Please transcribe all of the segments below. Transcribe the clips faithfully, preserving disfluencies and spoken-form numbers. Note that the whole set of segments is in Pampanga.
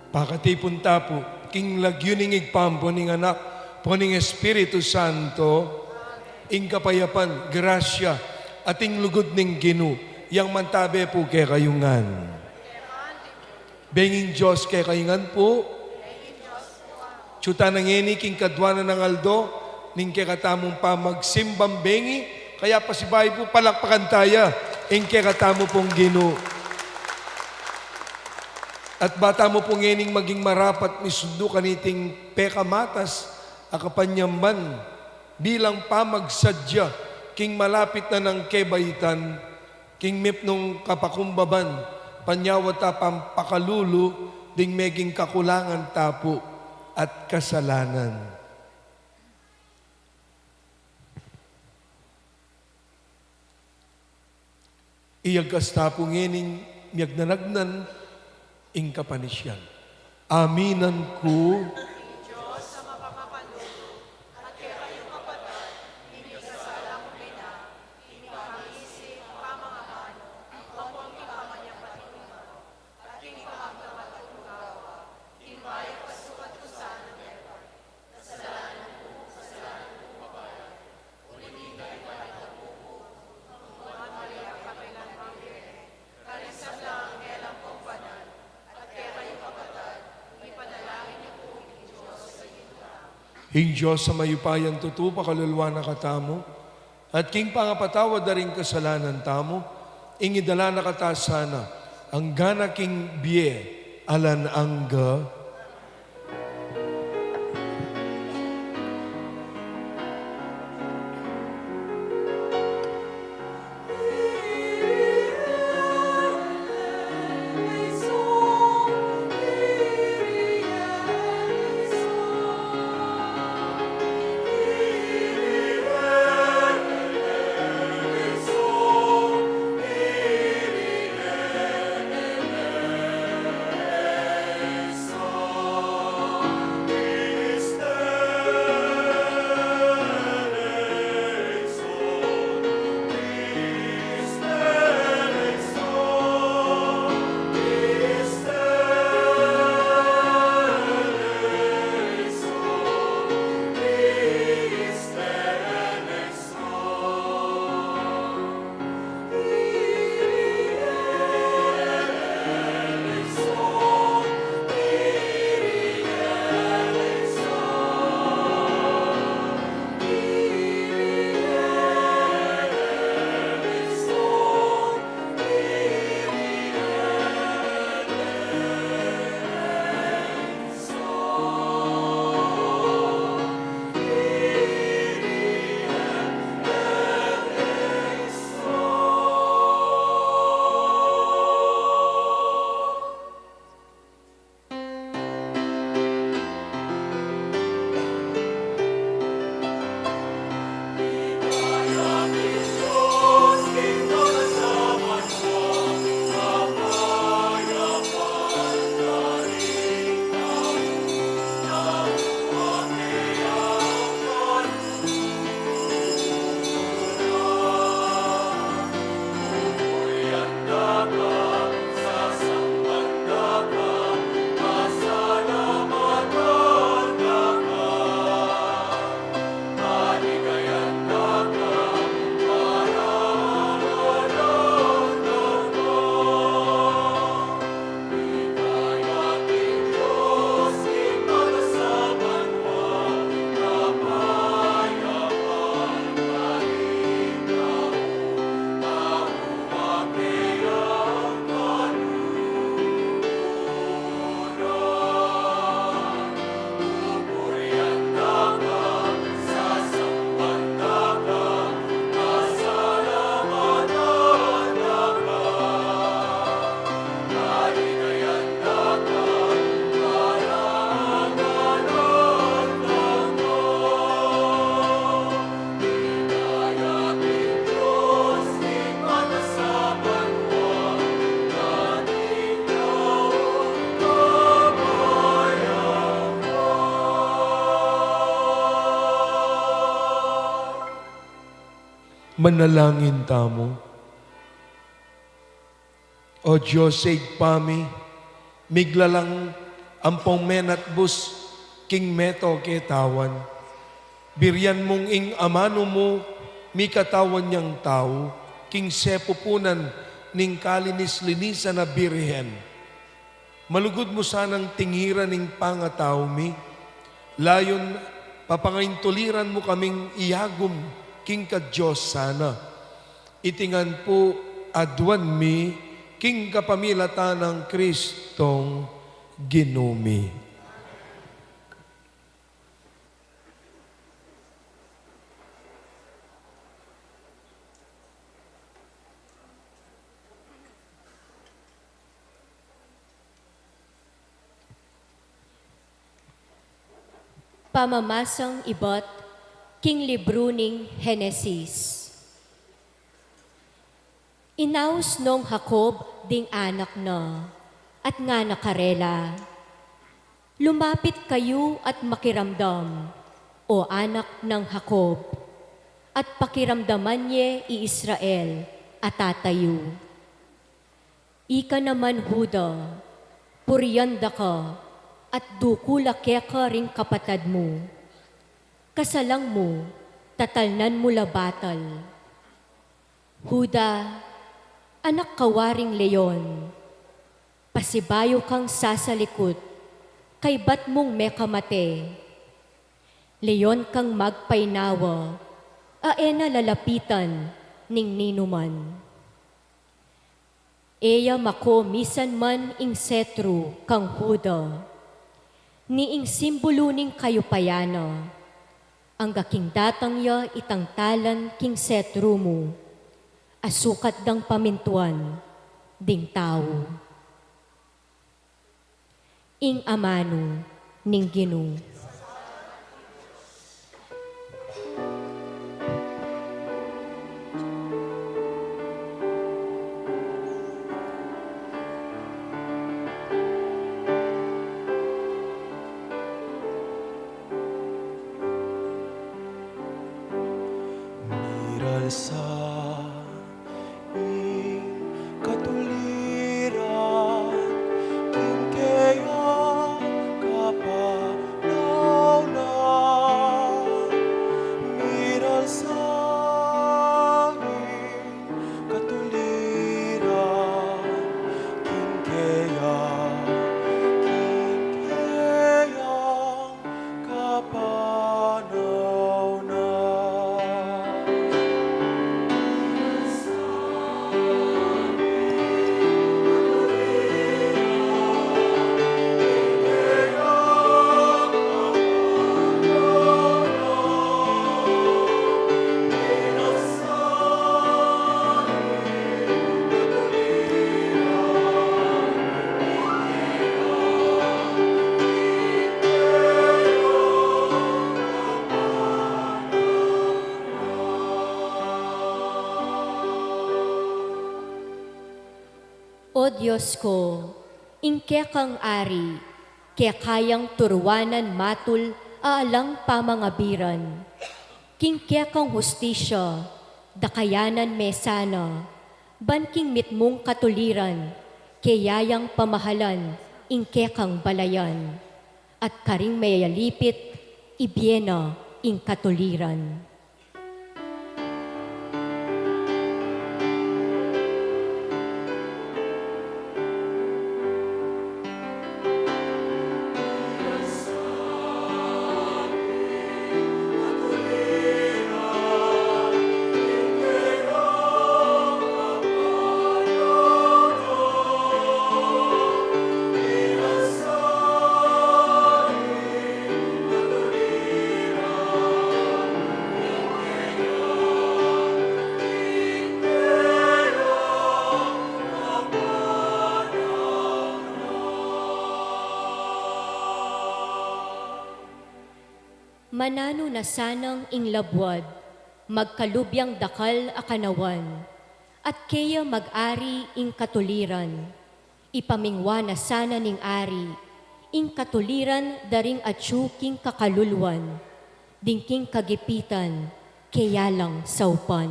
Pakatipun ta pu, king lagyu ning Ibpa, ampo ning Anak, ampo ning Espiritu Santo, ing kapayapan, grasya, at ing lugud ning Ginu, yang mantabe pu kekayu ngan. Benging Dios kekayu ngan pu. Atyu tana ngeni king kadua na nang aldo ning kekatamung pamagsimbang bengi, kaya pasibayu pu palakpakan ta ya ing kekatamu pung Ginu. At ba tamu pu ngening maging marapat misundu kaniting pekamatas a kapanyamban bilang pamagsadya king malapit na nang kebaitan, king mipnung kapakumbaban, panyawad ta pang pakalulu ding meging kakulangan ta pu at kasalanan. Iyagkas ta pu ngening miyagnanagnan ing kapanisyan. Aminan ku. Ing Dios a mayupayang tutu pakaluluan na katamu, at king pangapatawad da ring kasalanan tamu, ing idala na kata sana angga na king bie alang angga. Manalangin tamu. O Dios, Ibpa mi, miglalang ampong menatbus king meto ketawan. Birian mung ing amanu mu, mikatawan yang tau, king sepupunan ning kalinis-linisan a Birhen. Malugud mu sanang tingiran ing pangatau mi, layun papangaintuliran mu kaming iyagum king ka-Dios sana. Iti ngan pu aduan mi king kapamilatan nang Kristong Ginu mi. Pamamasang ibat king libru ning Henesis. Inaus nong Jacob ding anak na, at ngana karela, "Lumapit kayu at makiramdam, o anak nang Jacob, at pakiramdaman ye i Israel, a tata yu. Ika naman, Juda, purian da ka, at dukul la keka ring kapatad mu. Kasalang mu, tatalnan mu la batal. Juda, anak ka waring leon, pasibayu kang sasalikut, kaybat mung mekamate. Leon kang magpainawa, a e na lalapitan ning ninuman. E ya mako misan man ing setru kang Juda, ni ing simbulu ning kayupayan na, angga king datang ya itang talan king setru mu, a sukat dang pamintuan ding tau." Ing amanu ning Ginu. Miralsa ing katuliran king keyang kapanaunan. Miralsa ing katuliran king keyang, king keyang kapanaunan. O Dios ku, ing kekang ari, keka yang turuanan matul a alang pamangabiran. King kekang hustisya, dakayanan me sana, ban king mitmung katuliran, keya yang pamahalan ing kekang balayan, at karing meyalipit, ibie na ing katuliran. Mananu na sanang ing labuad, magkalub yang dakal a kanawan, at keya mag-ari ing katuliran. Ipamingwa na sana ning ari ing katuliran da ring atyu king kakaluluan, ding king kagipitan, keya lang saupan.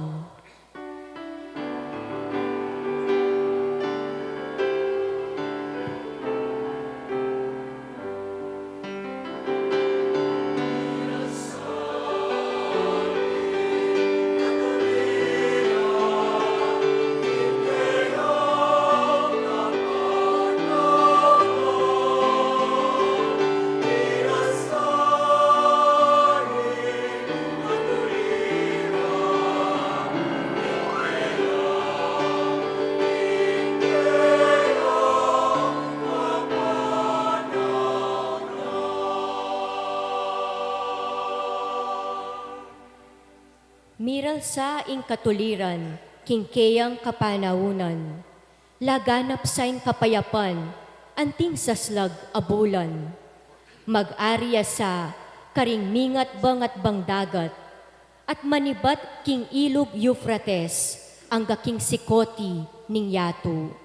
Miral sa ing katuliran king keyang kapanaunan. Laganap sa ing kapayapan anting saslag a bulan. Mag-ari ya sa karing mingatbang-atbang dagat, at manibat king ilug Euphrates angga king sikoti ning yatu.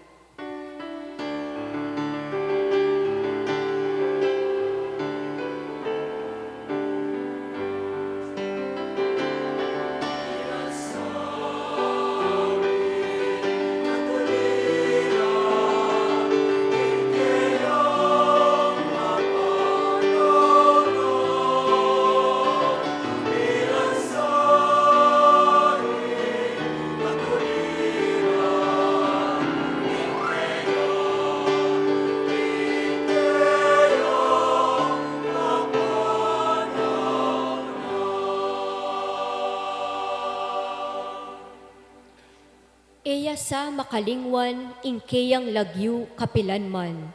E ya sa makalingwan ing keyang lagyu kapilan man,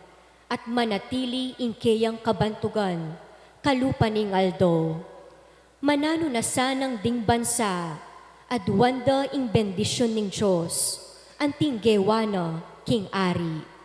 at manatili ing keyang kabantugan kalupa ning aldo. Mananu na sanang ding bansa, aduan da ing bendisyun ning Dios, anting gewa na king ari.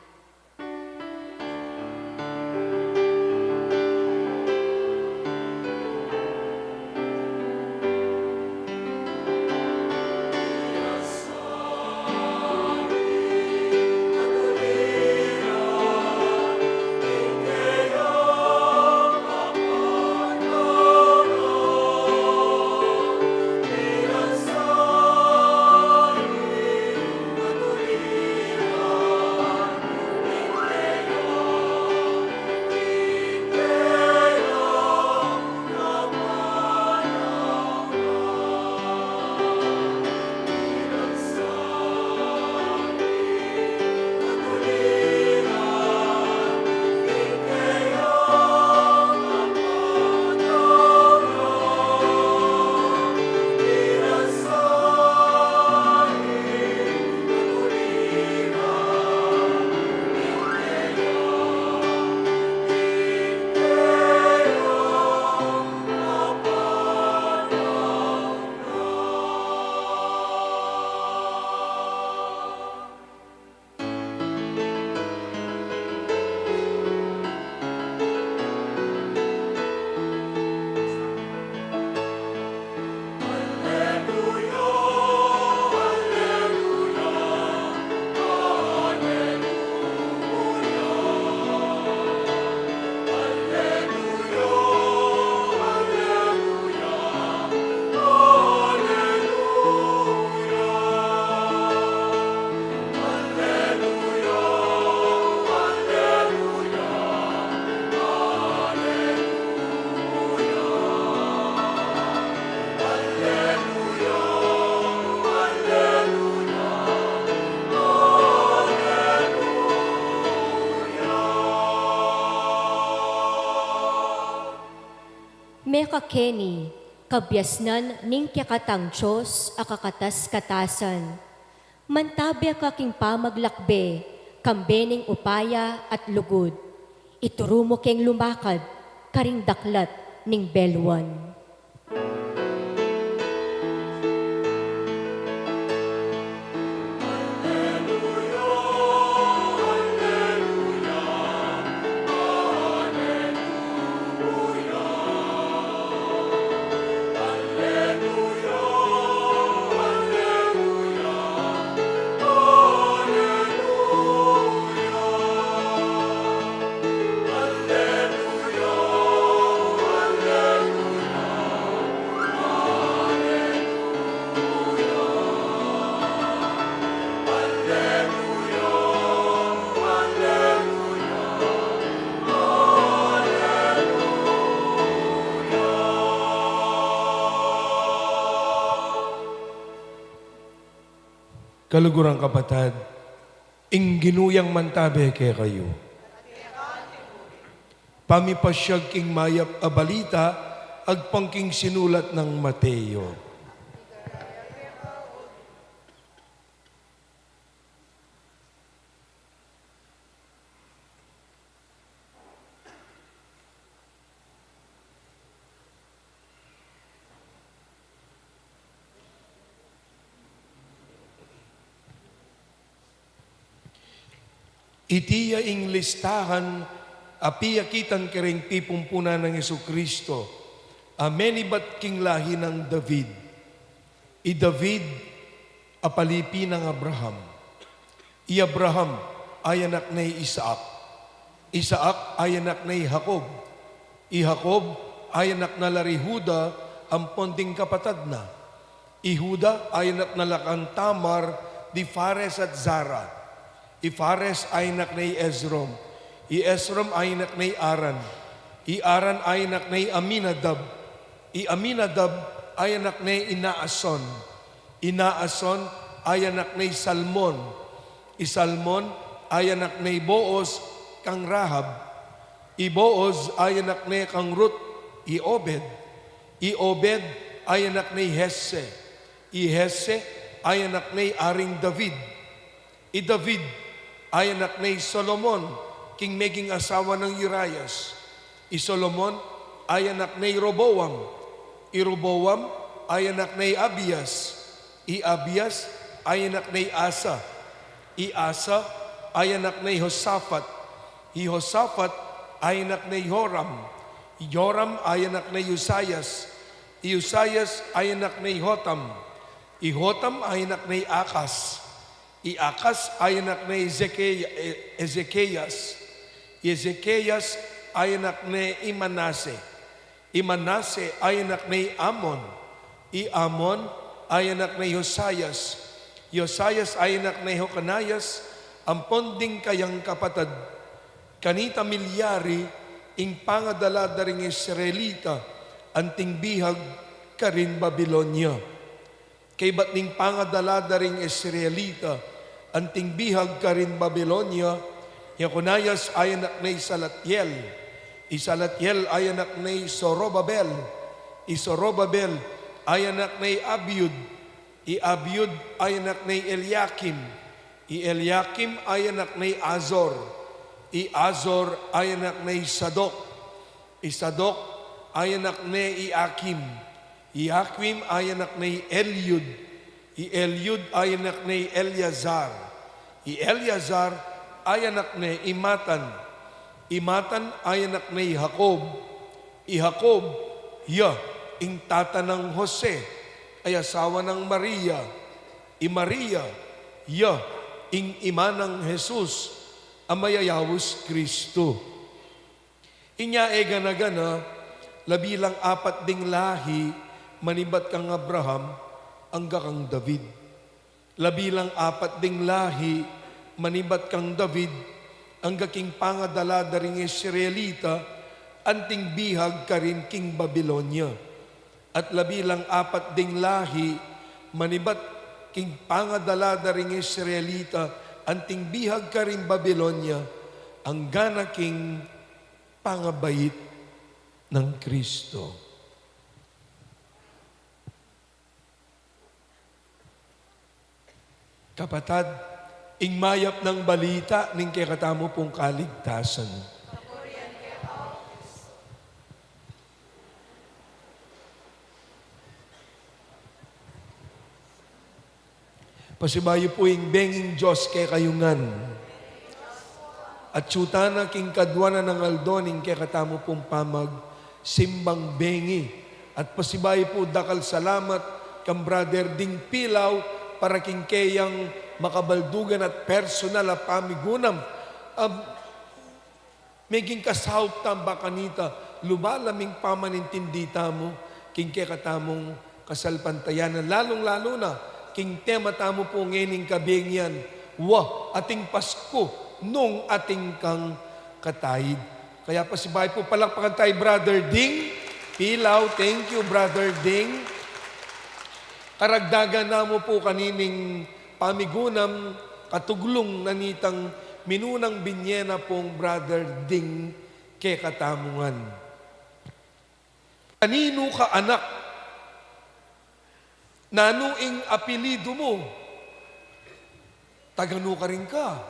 Mekakeni, kabiasnan ning kekatang Dios a kakatas-katasan. Mantabe ka king pamaglakbe, kambe ning upaya at lugud. Ituru mu keng lumakad karing daklat ning beluan. Kaluguran kapatad, ing Ginu yang mantabe kekayu. Pamipasyag king mayap a balita agpang king sinulat nang Mateo. Iti ya ing listahan a piyakitan kareng pipumpunan nang Jesucristo a menibat king lahi nang David. I David a palipi nang Abraham. I Abraham a anak ne i Isaac. Isaac a anak ne i Jacob. I Jacob a anak na la ri Juda ampon ding kapatad na. I Juda a anak na la kang Tamar di Fares at Zara. I Fares a anak ne i Esrom. I Esrom a anak ne i Aran. I Aran a anak ne i Aminadab. I Aminadab a anak ne i Naason. I Naason a anak ne i Salmon. I Salmon a anak ne i Boaz kang Rahab. I Boaz a anak ne kang Ruth i Obed. I Obed a anak ne i Jesse. I Jesse a anak ne i Aring David. I David a anak ne i Solomon, king meging asawa nang Urias. I Solomon a anak ne i Roboam. I Roboam a anak ne i Abias. I Abias a anak ne i Asa. I Asa a anak ne i Josafat. I Josafat a anak ne i Joram. I Joram a anak ne i Uzzias. I Uzzias a anak ne i Jotam. I Jotam a anak ne i Acaz. I Acaz a anak ne i Ezeke-, E-, Ezekias. I Ezekias a anak ne i Manase. I Manase a anak ne i Amon. I Amon a anak ne i Josias. I Josias a anak ne i Jeconias, ampon ding kayang kapatad. Kanita milyari ing pangadala da ring Israelita anting bihag karin Babilonia. Kaybat ning pangadala da ring Israelita anting bihag karin Babilonia, i Jeconias a anak ne i Salatiel. I Salatiel a anak ne i Zorobabel. I Zorobabel a anak ne i Abiud. I Abiud a anak ne i Eliakim. I Eliakim a anak ne i Azor. I Azor a anak ne i Sadok. I Sadok a anak ne i Akim. I Akim a anak ne i Eliud. I Eliud a anak ne i Eleazar. I Eleazar a anak ne i Matan. I Matan a anak ne i Jacob. I Jacob, ya ing tata nang Jose, a asawa nang Maria. I Maria, ya ing ima nang Jesus, a mayayaus Kristu. Inya e gana-gana, labi lang apat ding lahi manibat kang Abraham angga kang David. Labi lang apat ding lahi manibat kang David angga king pangadala da ring Israelita anting bihag karin king Babilonia. At labi lang apat ding lahi manibat king pangadala da ring Israelita anting bihag karin Babilonia, angga na king pangabait nang Kristo. Kapatad, ing mayap nang balita ning kekatamu pung kaligtasan. Pasibayu pu ing benging Dios kekayu ngan. At atsu tana king kadwa na nang aldo ning kekatamu pung pamagsimbang bengi. At pasibayu pu dakal salamat kang Brother Ding Pilaw para king keyang makabaldugan at personal a pamigunam. Am, Meging kasaup tamu ba kanita, lumalam ing pamanintindi tamu king kekatamung kasalpantayanan, lalung-lalu na king tema tamu pu ngening kabengian, Wa ating Pasku nung ating kang kataid. Kaya pasibayu pu, palakpakan tayu i Brother Ding Pilaw. Thank you, Brother Ding. Karagdagan na mu pu kanining pamigunam, katuglung na nitang minunang binye na pung Brother Ding kekatamu ngan. Kaninu ka anak? Nanu ing apelyidu mu? Taga nu karin ka?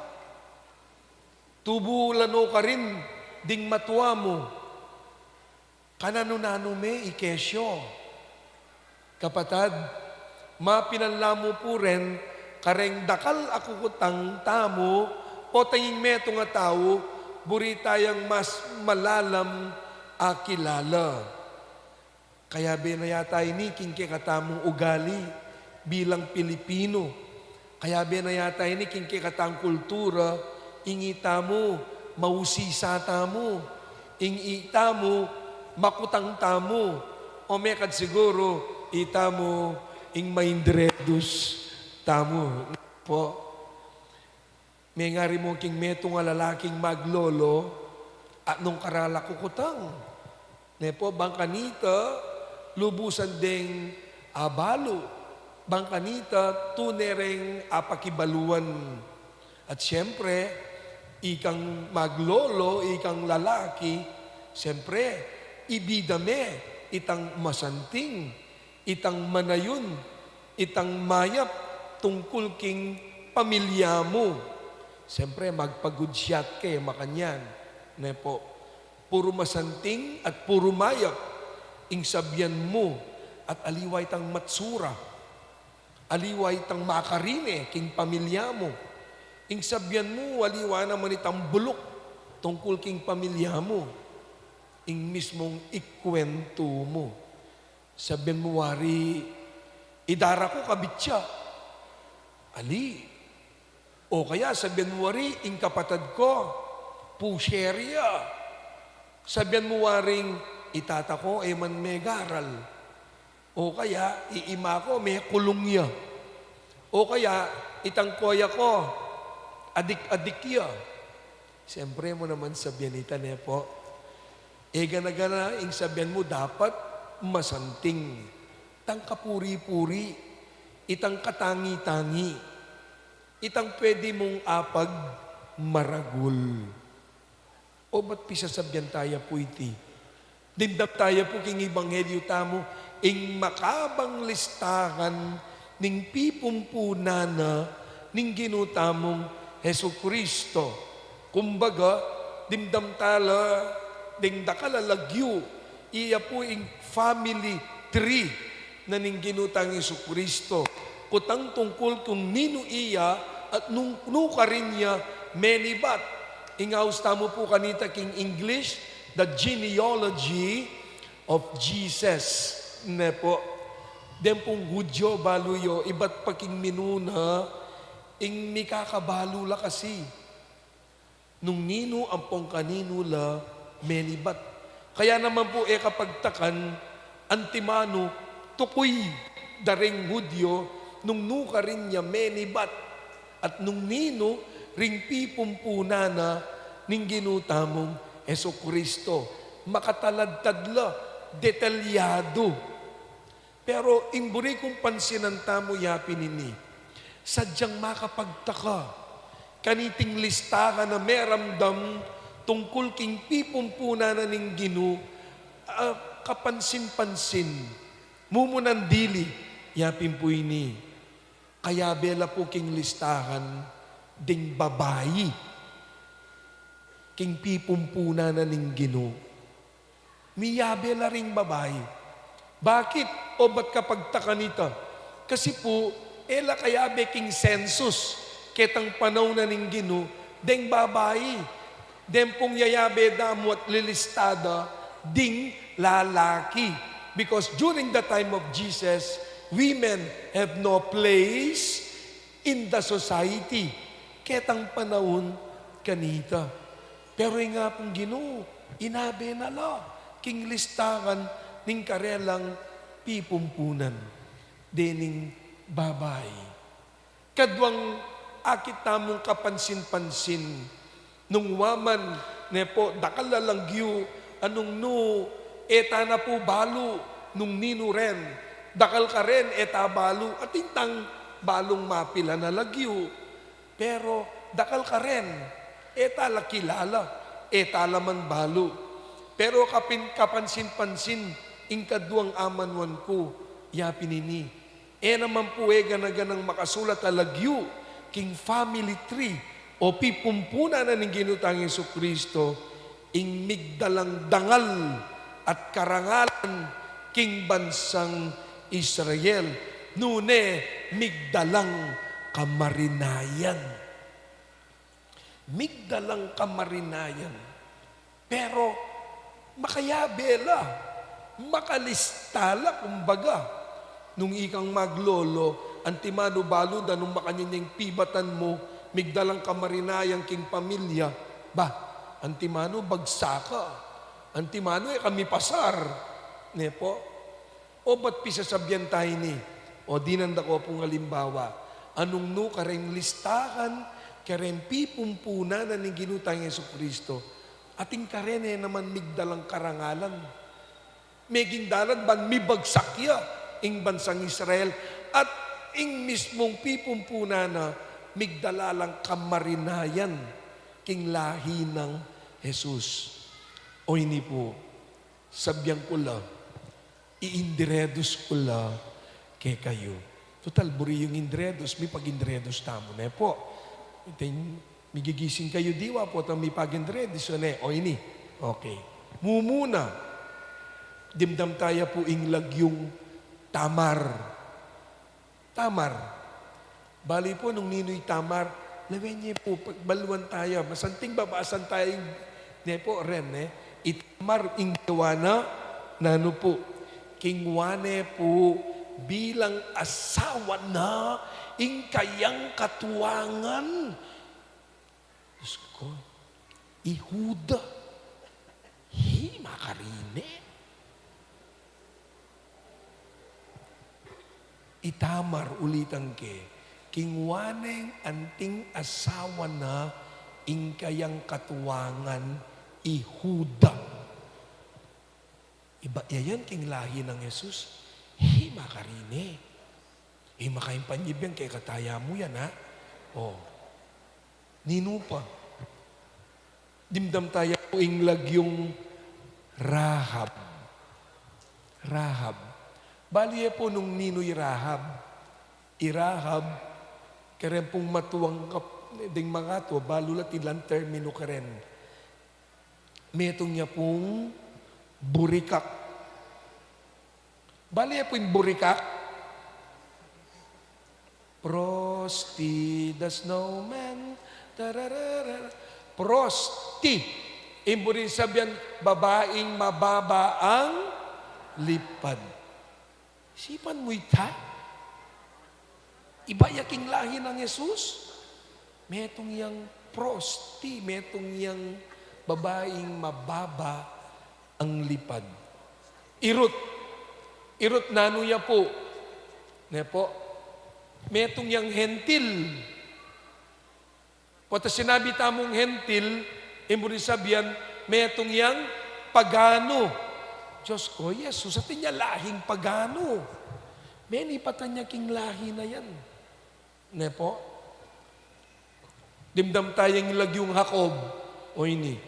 Tubu la nu karin ding matua mu? Kananu-nanu me i kesyo? Kapatad, mapilan la mu pu ren kareng dakal a kukutang tamu Potang ing metung a tau, buri tayang mas malalam a kilala. Kayabe na yata ini king kekatamung ugali bilang Pilipino. Kayabe na yata ini king kekatang kultura, ing itamu, mausisa tamu. Ing itamu, makutang tamu. O mekad siguru, itamu, ing maindredus tamu. Po. Mengari mu king metung a lalaking maglolo, at nung karala kukutang. Ne po, bang kanita, lubusan deng abalu. Bang kanita, tune reng apakibaluan. At siyempre, ikang maglolo, ikang lalaki, siyempre, ibida me, itang masanting, itang manayun, itang mayap tungkul king pamilya mu. Siyempre, magpagudsiyat ke makanyan. Ne po, puru masanting at puru mayap ing sabian mu at aliwa itang matsura, aliwa itang makarine king pamilya mu. Ing sabian mu, aliwa naman itang buluk tungkul king pamilya mu. Ing mismung ikwentu mu. Sabian mu wari, idara ku kabit ya. Ali. O kaya sabian mu wari, ing kapatad ko, pusher ya. Sabian mu waring, itata ko, e man megaral. O kaya, i-, ima ko, mekulung ya. O kaya, itang koya ko, adik-adik ya. Siyempre mu naman sabian ita, ne po. E gana-gana, ing sabian mu dapat masanting. Itang kapuri-puri, itang katangi-tangi, itang pwede mung apagmaragul. O ba't pisasabian taya pu iti? Dimdam taya pu king ebanghelyu tamu, ing makabang listahan ning pipumpunan na ning Ginu tamung Jesucristo. Kumbaga, dimdam tala ding dakal a lagyu, iya pu ing family tree na ning Ginu tang Jesucristo. Kutang tungkul kung ninu iya at nung, nu karin ya menibat. Ing aus tamu pu kanita king English, the genealogy of Jesus. Ne po, deng pung Hudyo balu yu, ibat pa king minuna, ing mikakabalu la kasi nung ninu ampong kaninu la menibat. Kaya naman pu e kapagtakan, antimanu, tukuy da ring Hudyo nung nu karin ya menibat at nung ninu ring pipumpunan na ning Ginu tamung Jesucristo. Makataladtad la, detalyado. Pero ing buri kung pansinan tamu ya pin ini, sadyang makapagtaka kaniting listahan a meramdam tungkul king pipumpunan na ning Ginu, ah, kapansin-pansin, mumunan dili, ya pin pu ini. Kayabe la pu king listahan ding babai king pipumpunan na ning Ginu. Miyabe la ring babai. Bakit? O ba't kapagtakan ita? Kasi pu, e la kayabe king census, ketang panaun na ning Ginu, deng babai. Deng pung yayabe da mu at lilistada ding lalaki. Because during the time of Jesus, women have no place in the society. Ketang panaun kanita. Pero ing Apung Ginu, inabe na la king listahan ning karelang pipumpunan dening babai. Kaduang akit tamung kapansin-pansin, nung wa man, ne po, dakal a lagyu, a nungnu, e ta na pu balu nung ninu ren, dakal karin, e ta balu, atin tang balung mapilan a lagyu. Pero dakal karin, e ta la kilala, e ta la man balu. Pero kapin-, kapansin-pansin, ing kaduang amanuan ku, ya pin ini. E naman pu e gana-ganang makasulat a lagyu king family tree o pipumpunan na ning Ginu tang Jesucristo, ing migdalang dangal at karangalan king bansang Israel, nune migdalang kamarinayan. Migdalang kamarinayan. Pero makayabe la, makalista la, kumbaga. Nung ikang maglolo, antimanu balu da nung makanyan ya ing pibatan mu, migdalang kamarinayan king pamilya, ba, antimanu bagsak ka, antimanu e ka mipasar. Ne pu? O ba't pisasabian tayu ini? O dinan da ku pung alimbawa, anung nu kareng listahan, kareng pipumpunan na ning Ginu tang Jesucristo, atin kareng e naman migdalang karangalan. Meging dalan ban mibagsak ya ing bansang Israel, at ing mismung pipumpunan na migdala lang kamarinayan king lahi nang Jesus. O ini pu, sabian ku la, iindredus ku la kekayu. Tutal, buri yung indredus mi pag indredus tamu, ne pu? Ita ing migigising kayu diwa pu, tang mipag indredus, ne? O ini. Okay. Mumuna, dimdam taya pu ing lagyung Tamar. Tamar. Bali pu, nung ninu i Tamar, lawen ye pu, pagbaluan taya, masanting babasan taya ing, ne pu, ren, ne? I Tamar ing gewa na, nanu pu, kingwa ne pu bilang asawa na ing kayang katuangan. Diyos ko, i Huda, hi makarine. I Tamar, ulitan ke, kingwa neng anting asawa na ing kayang katuangan i Huda. Iba ya yan king lahi nang Jesus. Hi makarine. Hi makaimpanyib yan kekatamu yan, ha? O. Ninu pa? Dimdam taya pu ing lagyung Rahab. Rahab. Bali ye pu nung ninu i Rahab. I Rahab, karen pung matuang kap-, ding makatua, balu la ing terminu karen. Metung ya pung burikak. Bali ye pu ing burikak? Frosty the Snowman. Tararara. Frosty. Ing buri sabian, babaing mababa ang lipad. Isipan mu ita? Iba ya king lahi nang Jesus. Metung yang Frosty, metung yang babaing mababa ang lipad. I Ruth, i Ruth nanu ya pu? Ne pu? Metung yang hentil. Pota sinabi tamung hentil, ing buri sabian, metung yang paganu. Diyos ko, Jesus, atin ya lahing paganu. Menipatan ya king lahi na yan. Ne pu? Dimdam taya ing lagyung Jacob. O ini.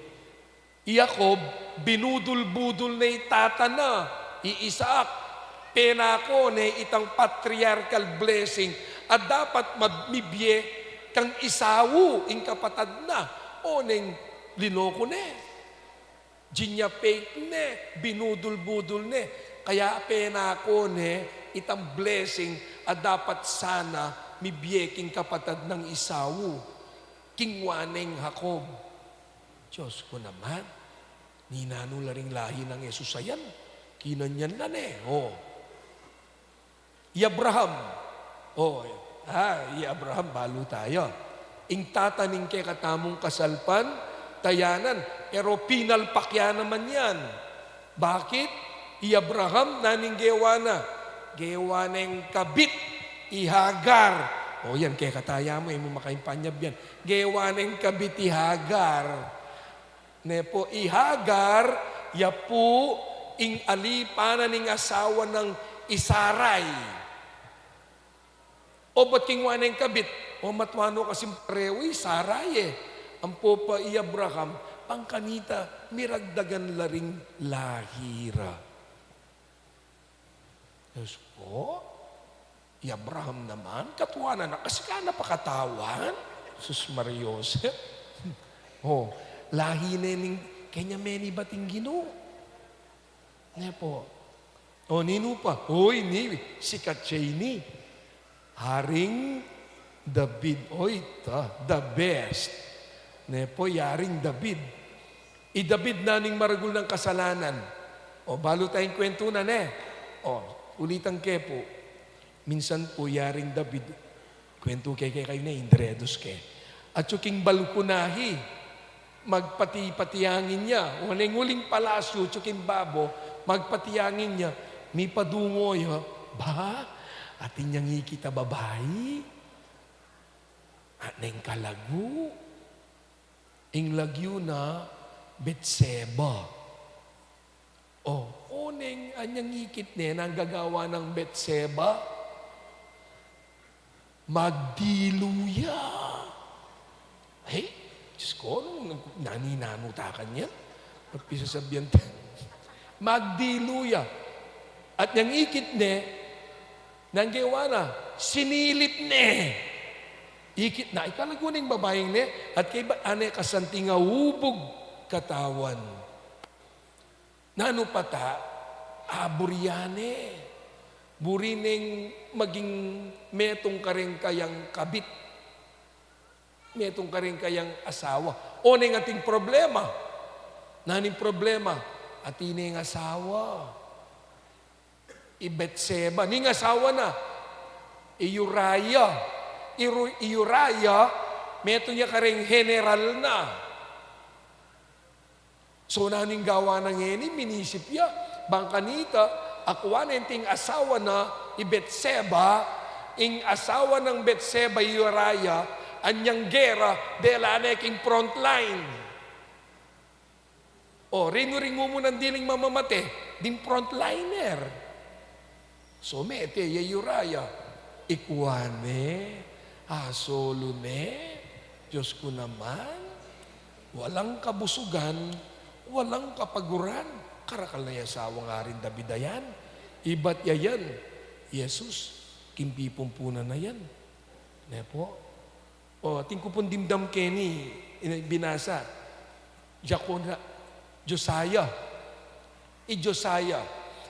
I Jacob, binudul-budul ne i tata na, i Isaac. Penako ne itang patriarchal blessing a dapat mab-, mibie kang Esau, ing kapatad na. O neng linoku ne. Jinya-fake ne, binudul-budul ne. Kaya penako ne itang blessing a dapat sana mibie king kapatad nang Esau. Kingwa neng Jacob. Diyos ko naman, ninanu la ring lahi nang Jesus a yan? Kinanyan la ne, o. I Abraham. O, ah, i Abraham, balu taya. Ing tata ning kekatamung kasalpantayanan, pero pinalpak ya naman yan. Bakit? I Abraham, nanung gewa na? Gewa neng kabit i Hagar. O yan, kekatamu, e mu makaimpanyab yan. Gewa neng kabit i Hagar. Ne pu, i Hagar, ya pu ing alipanan ning asawa nang i Sarai. O bat kingwa neng kabit? O matua no kasing parehu i Sarai e. Ampo pa i Abraham, pangkanita, miragdagan la ring lahi ra. Diyos ko, i Abraham naman, katua na na, kasi ka na pakatawan. Sus Maria Joseph. O, lahi ne ning kanya menibat ing Ginu. Ne pu. O, ninu pa? Oy, ni, sikat ya ini. Haring David, oy, ta, the best. Ne po, yaring David. I David, nanu ing maragul nang kasalanan? O, balu tayang kwentu na, ne? O, ulitan ke pu. Minsan pu, yaring David, kwentu ke kekayu, ne, indredus ke. Atyu king balkon na hi, magpati-pati angin ya. O, neng uling palasyu, atyu king babo, magpati angin ya. Mipadungo ya, ba, atin yang ikit a babai. At neng kalagu, ing lagyu na Betseba. O, o neng anyang ikit ne, nanu ing gagawan nang Betseba? Magdilu ya. Hey, Diyos ko, nung nani-nanu takan yan? Ba't pisasabihan ta? Magdilu ya. At anyang ikit ne, nanu ing gewa na? Sinilip ne. Ikit na, ikalagu ning babaing ne, at kaybat ane kasanting a ubug katawan. Nanu pa ta, aburi ya ne. Buri neng maging metung kareng kayang kabit. Metung kareng kayang asawa. O neng ating problema. Nanu ing problema? Atin neng asawa. I Betseba. Ning asawa na, i Uriah. I Ru-, i Uriah, metung ya kareng heneral na. So, nanu ing gawa na ngeni? Minisip ya. Bang kanita, akua ne ing asawa na, i Betseba, ing asawa nang Betseba, i Uriah, anyang gera, dela ne king frontline. O, ringu-ringu mu nang diling mamamate, ding frontliner. So, mete ya i Uriah, ikua ne, asolu ne, Diyos ku naman, walang kabusugan, walang kapaguran, karakal na ya asawang Aring David a yan, ibat ya yan, Jesus, king pipumpunan na yan. Ne po? O, atin ku pung dimdam keni, ina-, binasa. Jeconiah, Josiah. I Josiah.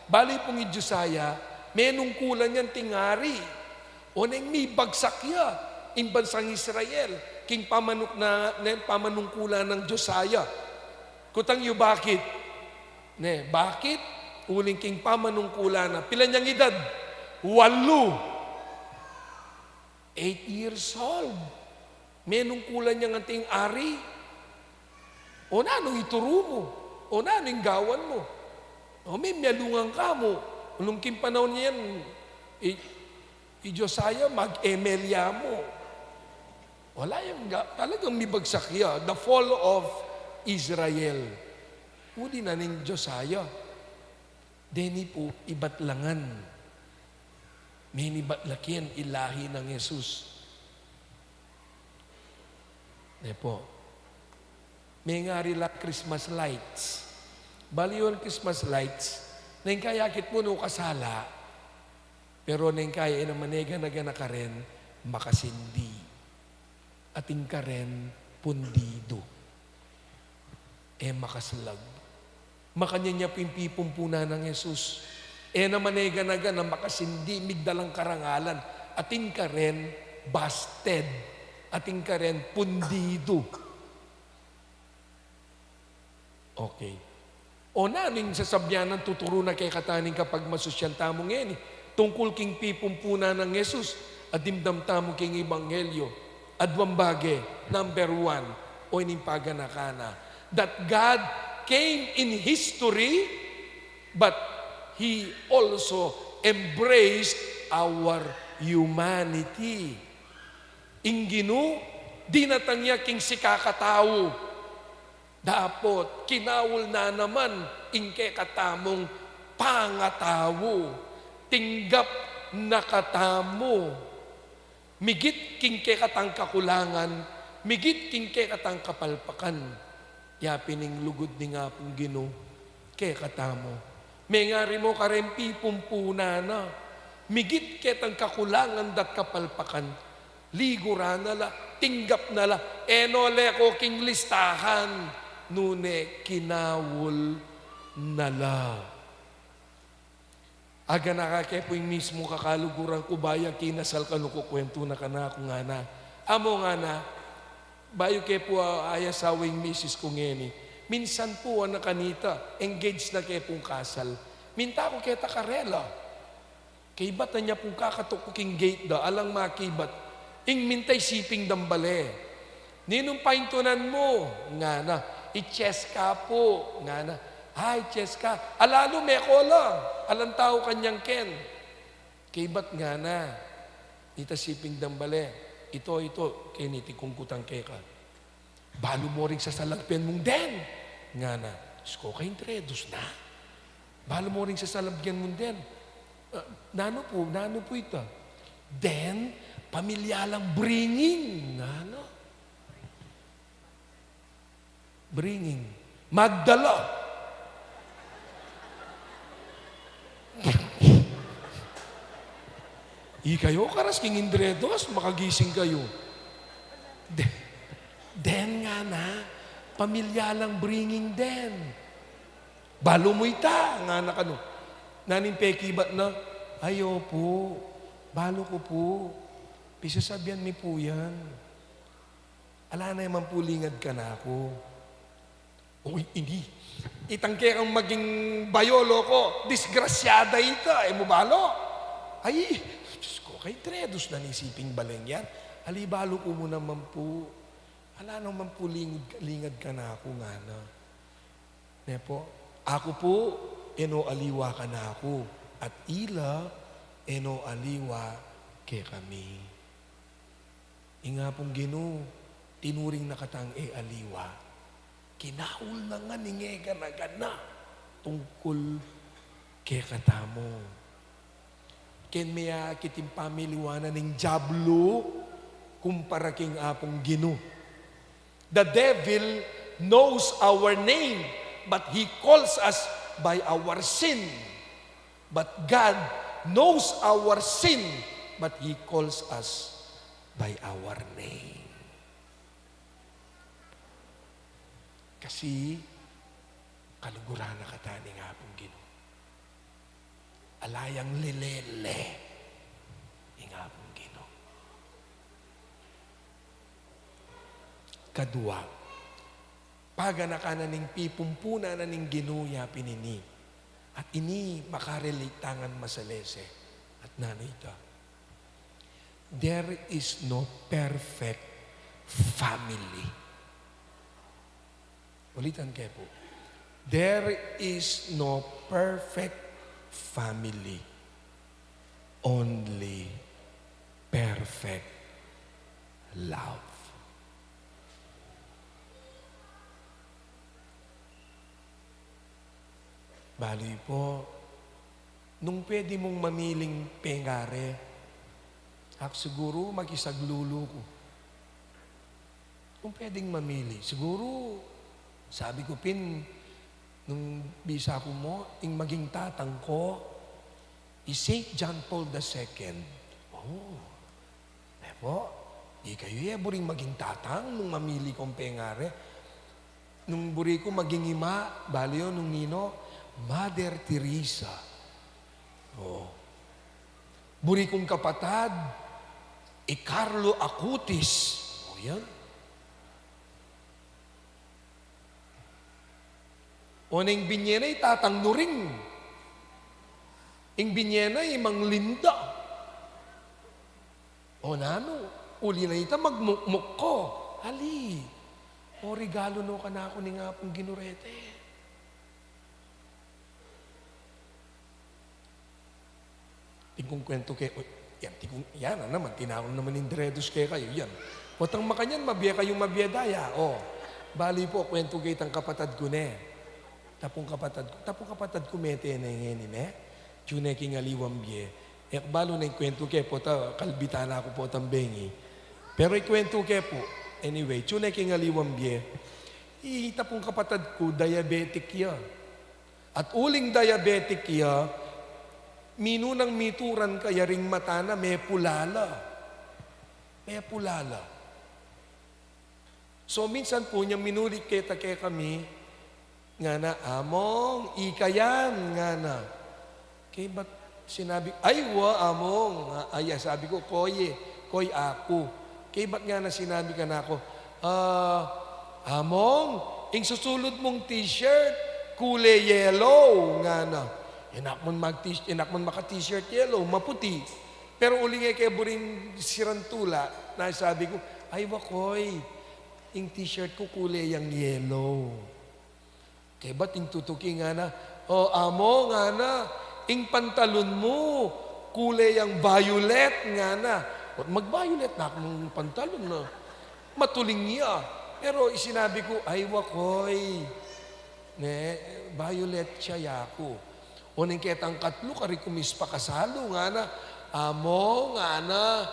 Bale pung i Josiah, menungkulan yang king ari. O neng mibagsak ya ing bansang Israel, king pamanuk na, ne, pamanungkulan nang Josiah. Kutang yu bakit? Ne, bakit? Uling king pamanungkulan na. Pila nyang idad? Walu. Eight years old. Menungkulan yang anting ari. O nanu ing ituru mu? O nanu ing gawan mu? O me, mialungan ka mu. Nung king panaun yan, i, i Josiah, mag-M L ya mu. Wala yang ga-, talagang mibagsak ya. The fall of Israel. Uli na ning Josiah. Deni pu, ibat la ngan. Menibat la keni i lahi nang Jesus. Ne po. Mengari la Christmas lights. Bale ing Christmas lights, neng kaya akit mu no kasala. Pero neng kaya e na maneganagan a karen makasindi. Atin karen pundidu. E makaslag. Makanyan ya pu ing pipumpunan nang Jesus. E na maneganagan a makasindi, migdalang karangalan. Atin karen busted. Atin karen pundidu. Okay. O nanu ing sasabian nang tuturu na kekatamu ning kapagmasusyan tamu ngeni tungkul king pipumpunan nang Jesus a dimdam tamu king Ebanghelyo? Aduang bage, number one, o ining paganakan na, that God came in history, but He also embraced our humanity. Ing Ginu, dinatang ya king sikakatau. Dapot, kinaul na naman ing kekatamung pangatau. Tinggap na katamu. Migit king kekatang kakulangan, migit king kekatang kapalpakan. Ya pin ing lugud ning Apung Ginu kekatamu. Mengari mu kareng pipumpunan na, migit ketang kakulangan dat kapalpakan. Liguran na la, tinggap na la, e no le ko king listahan, nune kinaul na la. Aganaka ke pu ing mismung kakaluguran ku, bayu kinasal kanu, kukwentu na kanaku ngana. Amu ngana, Bayu ke pu, ah, ayasawa ing misis ku ngeni. Minsan pu, anak, kanita, engaged na ke pung kasal. Minta ku keta karela. Kaybat na nya pung kakatuk ku king gate da, alang makibat. Ing minta isiping dang bale. "Ninung paintunan mu?" ngana. "I Cheska pu," ngana. "Ay, Cheska. Ala lu, meko la. Alang tau kanyang ken." Kaybat ngana, ita siping dang bale, "Ito, ito, keni, tikungkutan ke ka. Balu mu ring sasalagpian mung den?" ngana. Diyos ko, kaintredus na. "Balu mu ring sasalagpian mung den?" "Ah, nanu pu, nanu pu ita?" "Den, pamilya lang bringing," ngana. Bringing. Magdala. Ikayu, karas king intredus, makagising kayu. De-, den ngana, pamilya lang bringing den. "Balu mu ita?" ngana kanu. Nanu ing pekibat na, "Ay, opu, balu ku pu. Pisasabian mi pu yan." "Ala na ya man pu lingad kanaku." "Uy, ini. Itang kekang maging bayu, loko, disgrasyada ita, e mu balu?" "Ay, Diyos ko, kaintredus na ning siping baleng yan. Ali, balu ku mu naman pu. Ala na man pu lingad, lingad kanaku," ngana. Ne pu, "Aku pu, e no aliwa kanaku, at ila, e no aliwa kekami." Ing Apung Ginu, tinuring na katang e aliwa. Kinaul na ngan ing e gana-gana tungkul kekatamu. Ken me akit ing pamiliwanan ning dyablu kumpara king Apung Ginu. The devil knows our name, but he calls us by our sin. But God knows our sin, but He calls us by our name. Kasi kaluguran na kata ning Apung Ginu. Ala yang lilele ing Apung Ginu. Kadua, paganakan na ning pipumpunan na ning Ginu ya pin ini. At ini makarelate ta ngan masalese. At nanu ita, there is no perfect family. Ulitan ke pu. There is no perfect family. Only perfect love. Bali po, nung pwede mung mamiling pengari, ak siguru makisaglulu ku. Kung pwedeng mamili, siguru, sabi ku pin, nung bisa ku mu, ing maging tatang ku, i Saint John Paul the Second. Oh, ne po, ikayu e buring maging tatang nung mamili kung pengari. Nung buri ku maging ima, bali yu nung ninu, Mother Teresa. Oh. Buri kung kapatad, i Carlo Acutis. O yan. O neng binye na i Tatang Nuring. Ing binye na i Mang Linda. O nanu, uli na ita magmukmuk ko. Ali, o regalu no kanaku ning Apung Ginu reti. Atin kung kwentu ke, o, yan, atin kung, yan na naman, tinakol naman ning dredos kekayu, yan. Potang makanyan, mabie kayu, mabie daya, o. Bali po, kwentu ke itang kapatad ku ne. Tapung kapatad ku, tapung kapatad ku mete ne ngeni ne. Tune king aliwang bie. E ku balu neng kwentu ke, pota, kalbitan na ku potang bengi. Pero ikwentu ke pu, anyway, tune king aliwang bie. Itapung kapatad ku, diabetic ya. At uling diabetic ya, minunang mituran kaya ring mata na mepula la. Mepula la. So, minsan pu, inyang minuli keta kekami, ngana, "Among, ika yan," ngana. Kaybat sinabi, "Ay, wa, Among." Ay, sabi ku, "Koy e, koy aku." Kaybat ngana sinabi kanaku, "Ah, Among, ing susulud mung t-shirt, kule yellow," ngana. E na ku man mag-t-, e na ku man maka-t-shirt yellow, maputi. Pero uling e ke buring sirang tula, na sabi ku, "Ay, wakoy, ing t-shirt ku kule yang yellow." Kaybat ing tutuki ngana, "O, Among," ngana, "ing pantalon mu, kule yang violet," ngana. Ot mag-violet na kung pantalon na. Matuling ya. Pero isinabi ku, "Ay, wakoy. Ne, violet ya yaku." O ning ketang katlu, kari ku mis pakasalu, ngana, "Among," ngana,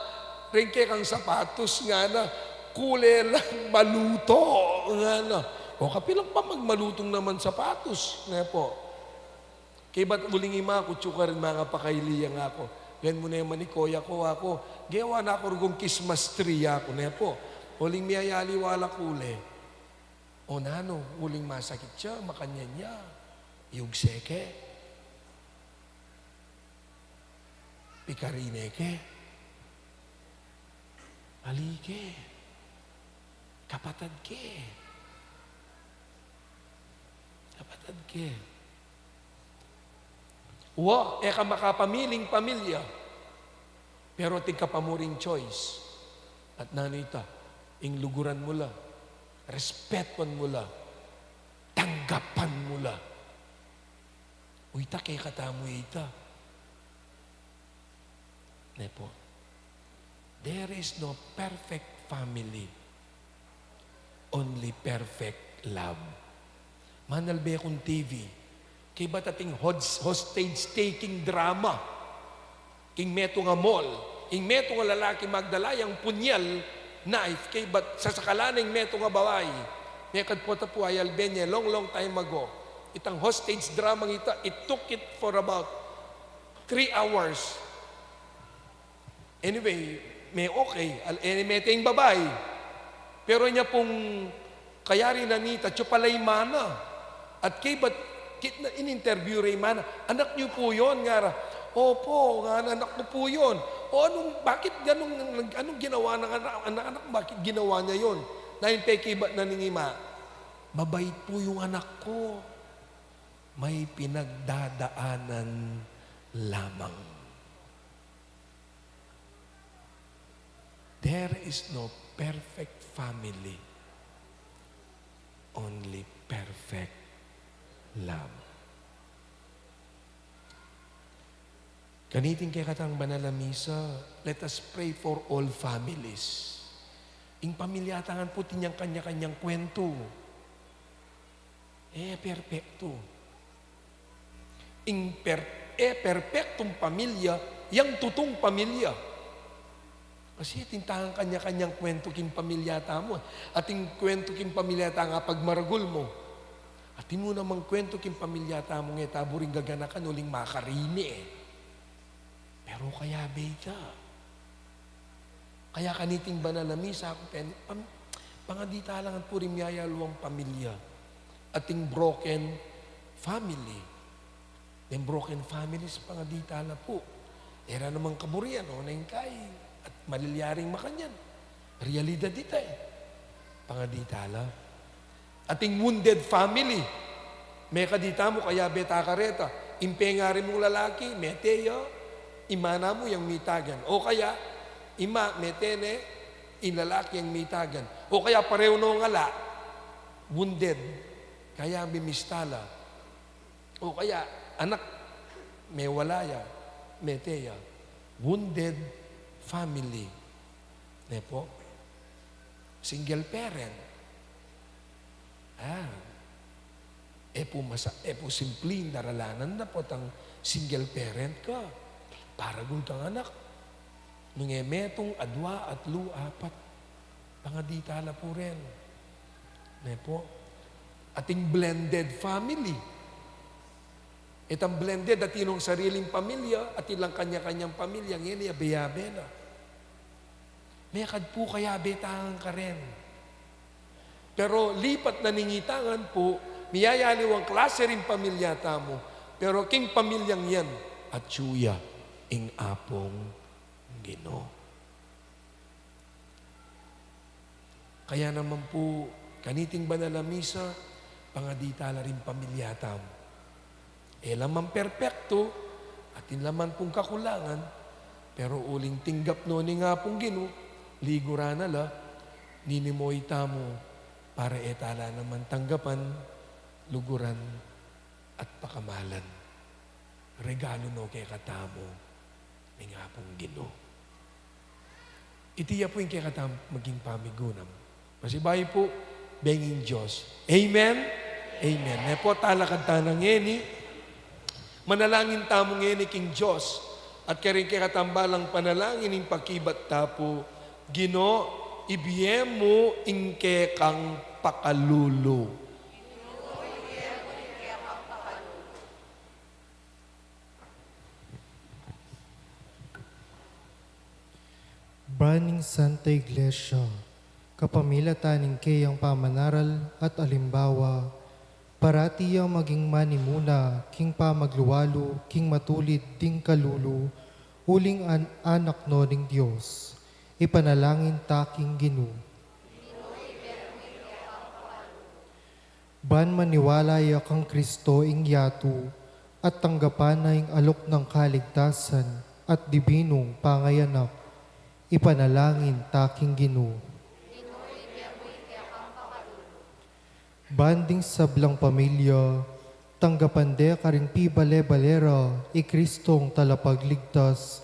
"ring kekang sapatos," ngana, "kule lang maluto," ngana. O kapilan pa magmalutung naman sapatos, ne po? Kaybat uling ima ku, "Tsu karin, mangapakaili ya ngaku. Wen mu ne man i koya ku," aku, "gewa na ku rugung Christmas tree," aku, ne po? Uling miyayaliwa la kule. O nanu, uling masakit ya, makanyan ya, yugse ke, pikarine ke, ali ke, kapatad ke, kapatad ke. Wa, e ka makapamiling pamilya, pero atin ka pa muring choice. At nanu ita, ing luguran mu la, respetuan mu la, tanggapan mu la. Uy, ita, kekatamu ita. Ne po? There is no perfect family, only perfect love. Manalbe kung T V, kaybat ating hos-, hostage taking drama. King metung a mall, ing metung a lalaki magdala yang punyal, knife, kaybat sasakalan na ing metung a babai. Mekad pu ita pu, ay albe ne, long, long time ago. Itang hostage drama ita, it took it for about three hours. Anyway, me okay, al-, e, mete ing babai. Pero inya pung kayari na nita, atsu pala i mana. At kaybat, kit-, na, in-interview re i mana, "Anak niyo po yun?" ngara. "Opo," ngana, "anak ko po yun." "O anong, bakit ganun, anong ginawa ng anak, anak, anak, bakit ginawa niya yun?" Na ing pekibat na ning ima, "Mabait po yung anak ko. May pinagdadaanan lamang." There is no perfect family, only perfect love. Kaniting kekatang banal a misa, let us pray for all families. Ing pamilya ta ngan pu, atin yang kanya-kanyang kwentu. E perpektu. Ing per-, e perpektung pamilya, yang tutung pamilya. Kasi atin tang kanya-kanyang kwentu king pamilya tamu. Atin kwentu king pamilya ta ing pagmaragul mu. Atin mu namang kwentu king pamilya tamu, e ta buring gaganakan uling makarine. Pero kayabe ita. Kaya kaniting banal a misa, aku pen, pam-, pangaditala ngan pu ring miyayaluang pamilya. Ating broken family. Deng broken families, pangaditala pu. E ra namang kaburian, o, neng kai, at malilyaring makanyan. Realidad ita, e. Pangaditala. Ating wounded family. Mekad ita mu, kayabe ta kareta. Ing pengari mung lalaki, mete ya, ing mana mu yang mitagan. O kaya, ima, mete ne, ing lalaki yang mitagan. O kaya, pareho nong ala, wounded, kaya mimistala. O kaya, anak, mewala ya, mete ya. Wounded family. Ne po? Single parent. Ah, e pu masa-, e pu simpling daralanan na potang single parent ka. Paragul kang anak. Nung e metung, adua, atlu, apat. Pangaditala pu ren. Ne po? Ating blended family. Itang blended, atin nong sariling pamilya, atin lang kanya-kanyang pamilya, ngeni abe-abe na. Mekad pu kayabe ta ngan karen. Pero lipat na ning ita ngan pu, miyayaliwang klase ring pamilya tamu, pero king pamilyang yan, atyu ya ing Apung Ginu. Kaya naman pu, kaniting banal a misa, pangadi tala ring pamilya tamu. E la man perpektu, atin la man pung kakulangan, pero uling tinggap no ning Apung Ginu, liguran na la, ninimoy tamu, para e tala naman tanggapan, luguran, at pakamalan. Regalu no kekatamu ning Apung Ginu. Iti ya pu ing kekatamung maging pamigunam. Pasibayu pu, benging Dios. Amen? Amen. E pu, talakad tana ngeni, manalangin tamu ngeni king Dios, at karing kekatamung balang panalangin ing pakibat ta pu, Ginu, ibie mu ing kekang pakalulu. Ban ing Santa Iglesia, kapamilatan ning keyang pamanaral at alimbawa, parati yang maging manimuna king pamagluwalu king matulid ding kalulu, uling an-, anak no ning Dios. Ipanalangin ta king Ginu. Ban maniwala ya kang Kristo ing yatu, at tanggapan na ing alok nang kaligtasan at dibinung pangayanak. Ipanalangin ta king Ginu. Ban ding sablang pamilya, tanggapan de karing pibale-bale ra i Kristong talapagligtas,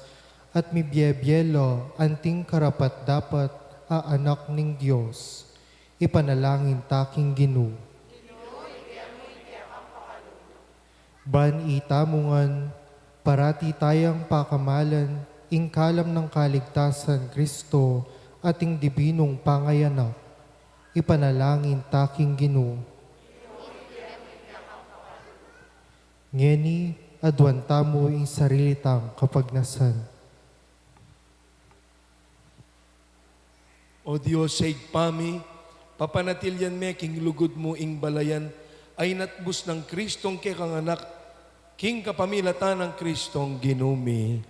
at mibie-bie la anting karapat-dapat a anak ning Dios. Ipanalangin ta king Ginu. Ban itamu ngan, parati tayang pakamalan ing kalam nang kaligtasan Kristo at ing dibinung pangayanak. Ipanalangin ta king Ginu. Ngeni, aduan tamu ing sarili tang kapagnasan. O Dios, Ibpa mi, papanatilian me king lugud mu ing balayan a inatbus nang Kristong kekang Anak, king kapamilatan nang Kristong Ginu mi.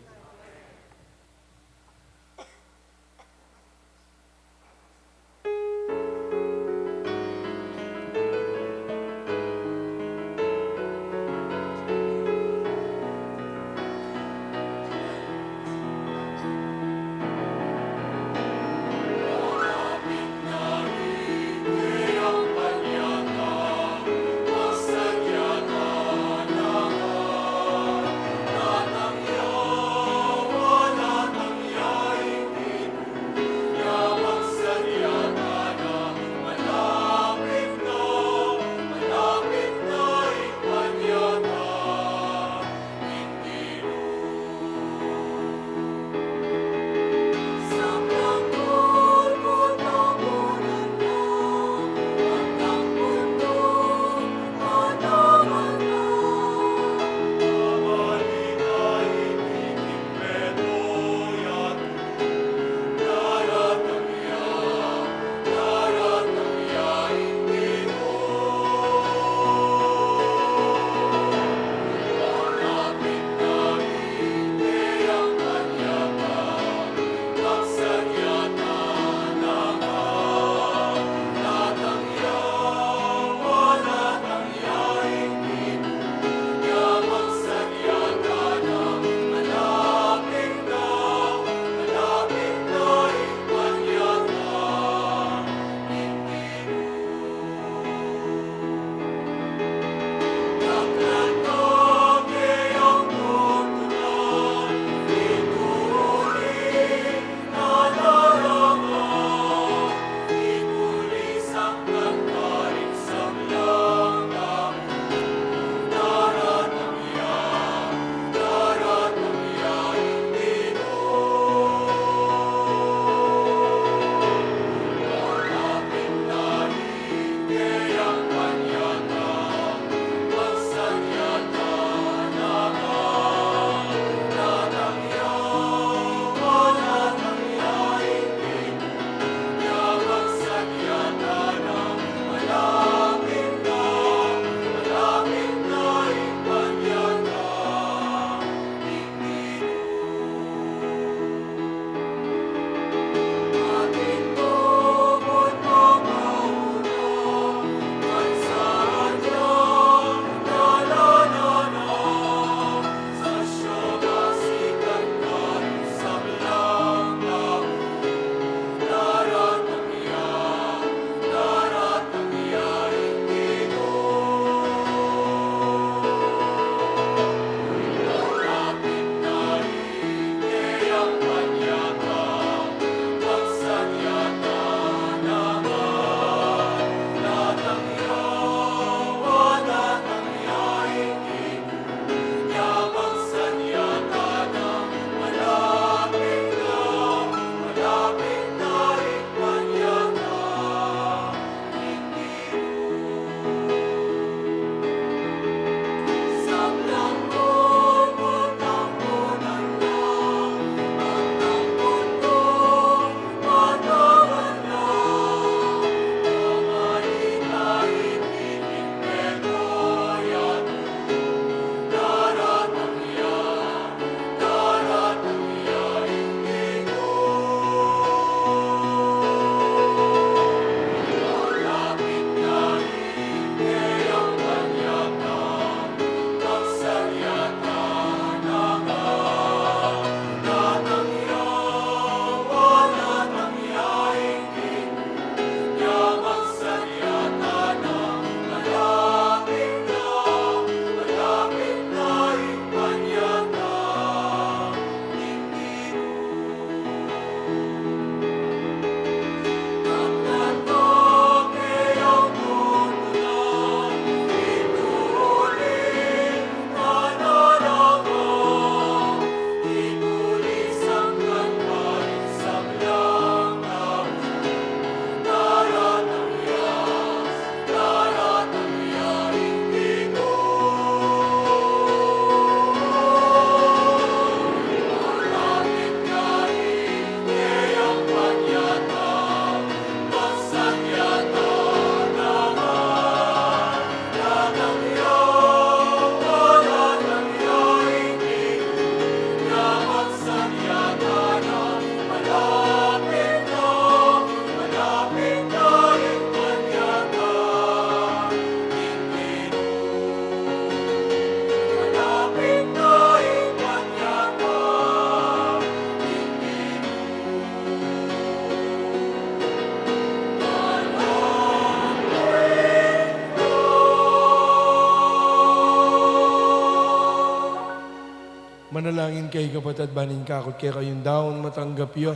Manalangin kayu, kapatad, ban ing kakut kekayung daun matanggap ya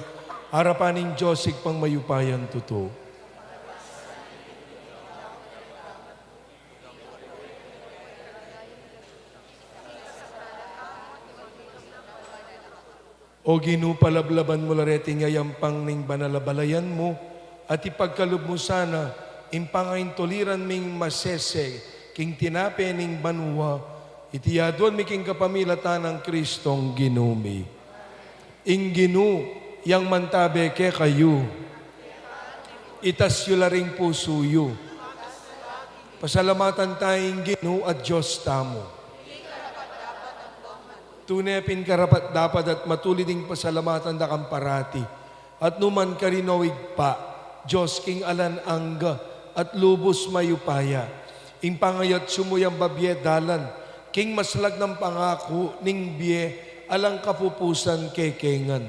arapan ning Dios Ibpang mayupayang tutu. O Ginu, palablaban mu la reting yayampang ning banal a balayan mu, at ipagkalub mu sana ing pangaintuliran ming masese king tinape ning banua, iti yaduan mi king kapamilatan nang Kristong Ginu mi. Ing Ginu yang mantabe kekayu. Itas yu la ring pusu yu. Pasalamatan taya ing Ginu a Dios tamu. Tune pin karapat-dapat at matulid ing pasalamatan da kang parati at nu man karin, o Ibpa, Dios king alang angga at lubus mayupaya. Ing pangayatsu mu yang babie dalan king maslag nang pangaku ning bie alang kapupusan kekeng ngan.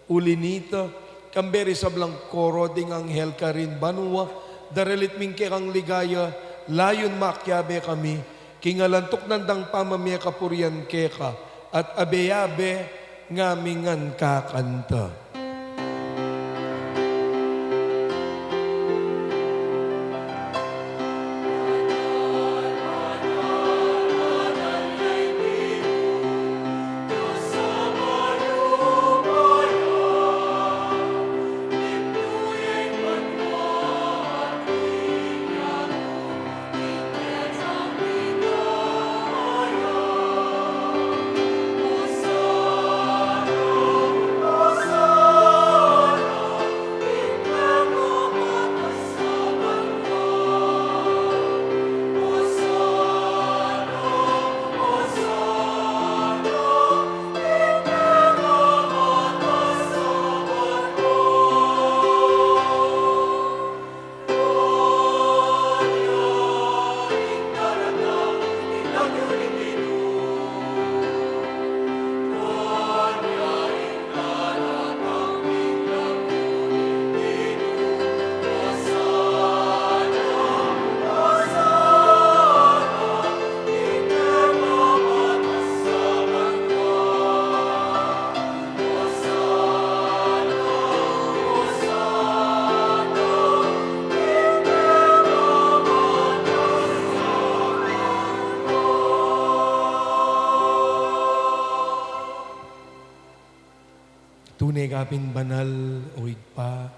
Uli nita, kambe ring sablang koro ding anghel karin banua, daralit mi ing kekang ligaya, layun makiabe kami king alang tuknang dang pamamie kapurian keka, at abe-abe ngan mi ngan kakanta. Tune ka pin banal, o Ibpa,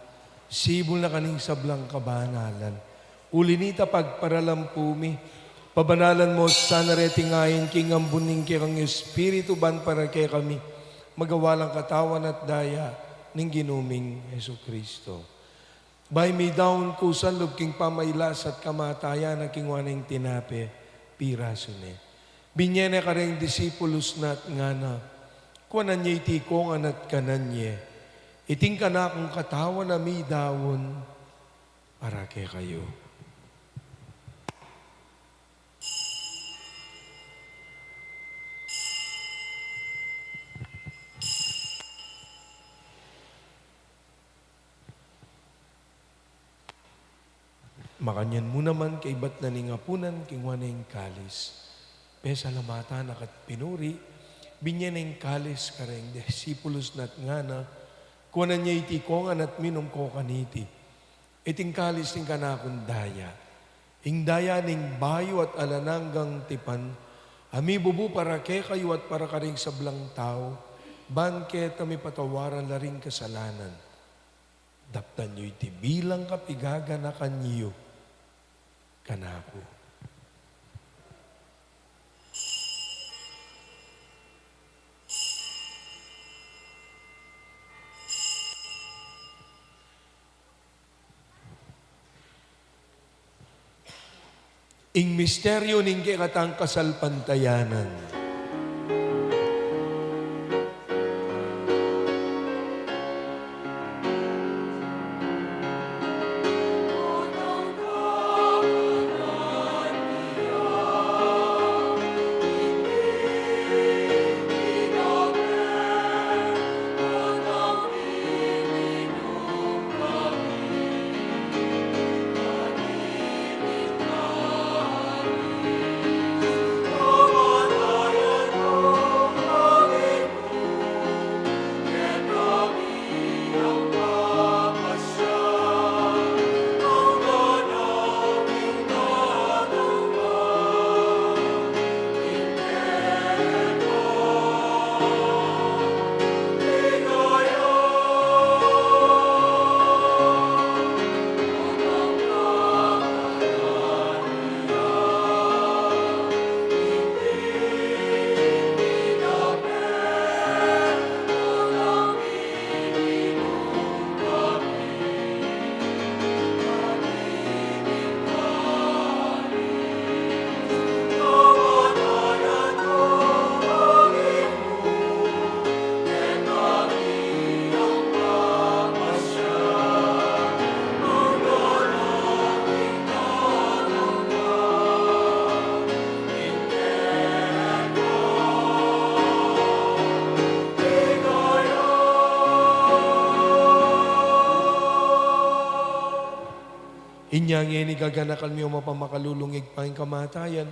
sibul na ka ning sablang kabanalan. Uli nita, pagparalan pu mi, pabanalan mu sana reting ain king ambun ning kekang Espiritu ban para kekami magawa lang katawan at daya ning Ginu ming Jesucristo. Bayu mi daun kusan lub king pamailas at kamatayan na king waning tinape, pirasu ne, binye ne kareng disipulus na at ngana: Kuanan ye iti ikong ngan at kanan ye. Iti ing kanakung katawan a midaun para kekayu. Makanyan mu naman, kaibat na ning apunan, kinua ne ing kalis, pesalamatan na ka at pinuri, binye ne ing kalis kareng disipulus na at ngana: Kuanan ye iti ikong ngan at minum ko kaniti. Iti ing kalis ning kanakung daya, ing daya ning bayu at alang anggang tipan, a mibubu para kekayu at para karing sablang tau, ban keta mipatawaran la ring kasalanan. Daptan yu iti bilang kapigaganakan yu kanaku. Ing misteryu ning kekatang kasalpantayanan. Inya ngeni gaganakan mi, o mapamakalulung Ibpa, ing kamatayan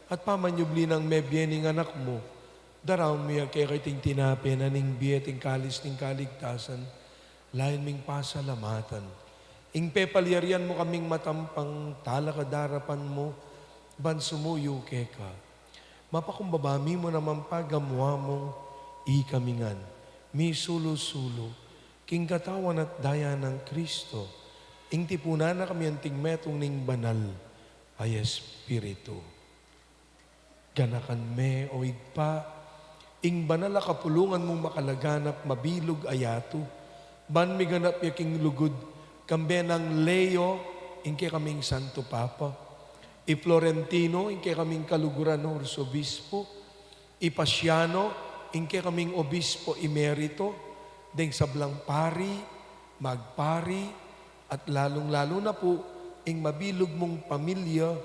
at pamanyubli nang mebie ning Anak mu. Daraun mi keka iting tinape na ning bie at ing kalis ning kaligtasan. Lalu ming pasalamatan ing pepalyarian mu kaming matampang talakad king arapan mu ban sumuyu keka. Mapakumbaba mi mu naman pa gamuan mung ikami ngan misulu-sulu king katawan at daya nang Kristo, ing tipunan na kami anting metung ning Banal a Espiritu. Ganakan me, o Ibpa, ing banal a kapulungan mung makalaganap, mabilug a yatu, ban miganap ya king lugud, kambe nang Leo, ing kekaming Santo Papa, i Florentino, ing kekaming kaluguran a Arsobispo, i Pasiano, ing kekaming Obispo Emerito, deng sablang pari, magpari, at lalung-lalu na pu ing mabilug mung pamilya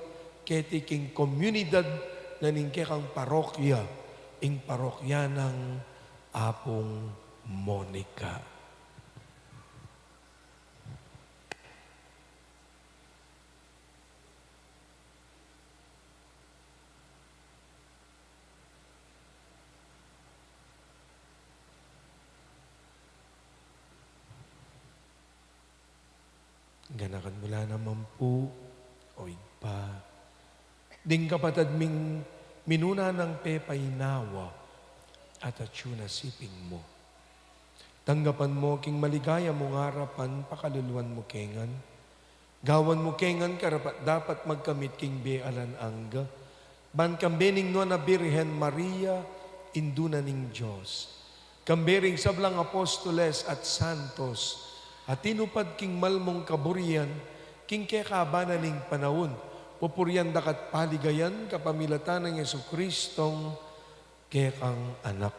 keti king komunidad na ning kekang parokya, ing parokya nang Apung Monica. Ganakan mu la naman pu, o Ibpa, ding kapatad ming minuna nang pepainawa at atyu na siping mu. Tanggapan mu king maligaya mung arapan, pakaluluan mu ke ngan. Gawan mu ke ngan karapat-dapat magkamit king bie alang angga, ban kambe ning Nuan a Birhen Maria, Indu na ning Dios, kambe ring sablang apostoles at santos a tinupad king mal mung kaburian king kekaban na ning panaun, pupurian da ka at paligayan kapamilatan nang Jesucristong kekang Anak.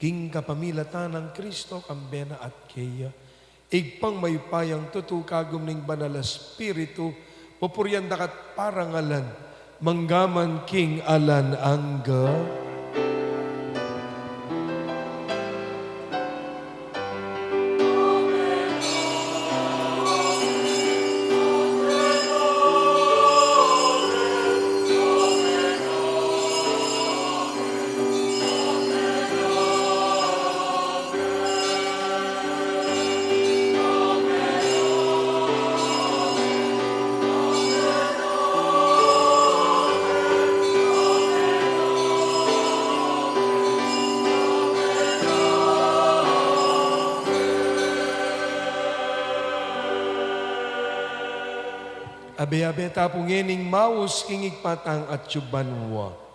King kapamilatan nang Kristo, kambe na at keya, Ibpang mayupayang tutu, kagum ning Banal a Espiritu, pupurian da ka at parangalan, mangga man king alang angga. Abe-abe ta pu ngening maus king Ibpa tang atsu banua.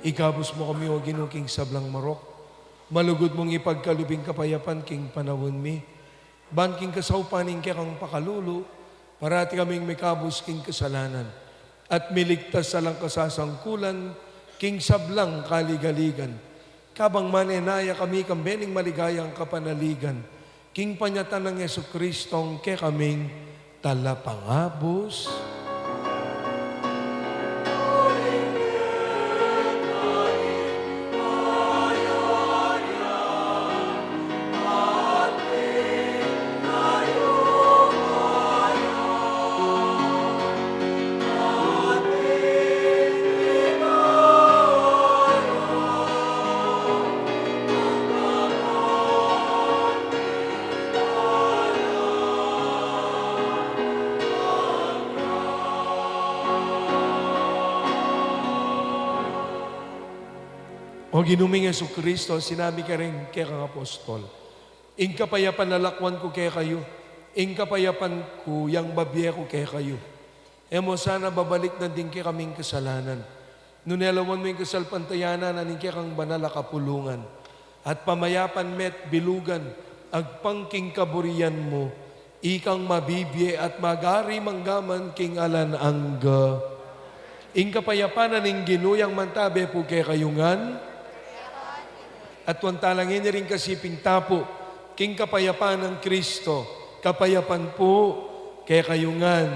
Ikabus mu kami, O Ginu, king sablang marok. Malugud mung ipagkalub ing kapayapan king panaun mi. Ban king kasaupan ning kekang pakalulu, parati kaming mikabus king kasalanan, at miligtas alang kasasangkulan king sablang kaligaligan. Kabang manenaya kami kambe ning maligayang kapanaligan, king panyatang nang Jesucristong kekaming Talapangabus. O Ginu ming Jesucristo, sinabi mu karing kekang apostol, "Ing kapayapan lalakwan ku kekayu, ing kapayapan ku yang babie ku kekayu." E mu sana babalikdan ding kekaming kasalanan, nune lawan mu ing kasalpantayanan na ning kekang banal a kapulungan, at pamayapan me't bilugan agpang king kaburian mu, ikang mabibie at mag-ari manggaman king alang angga. Ing kapayapan na ning Ginu yang mantabe pu kekayu ngan. At tuan tamu ing kasiping tapu, king kapayapan nang Kristo, kapayapan pu kekayu ngan.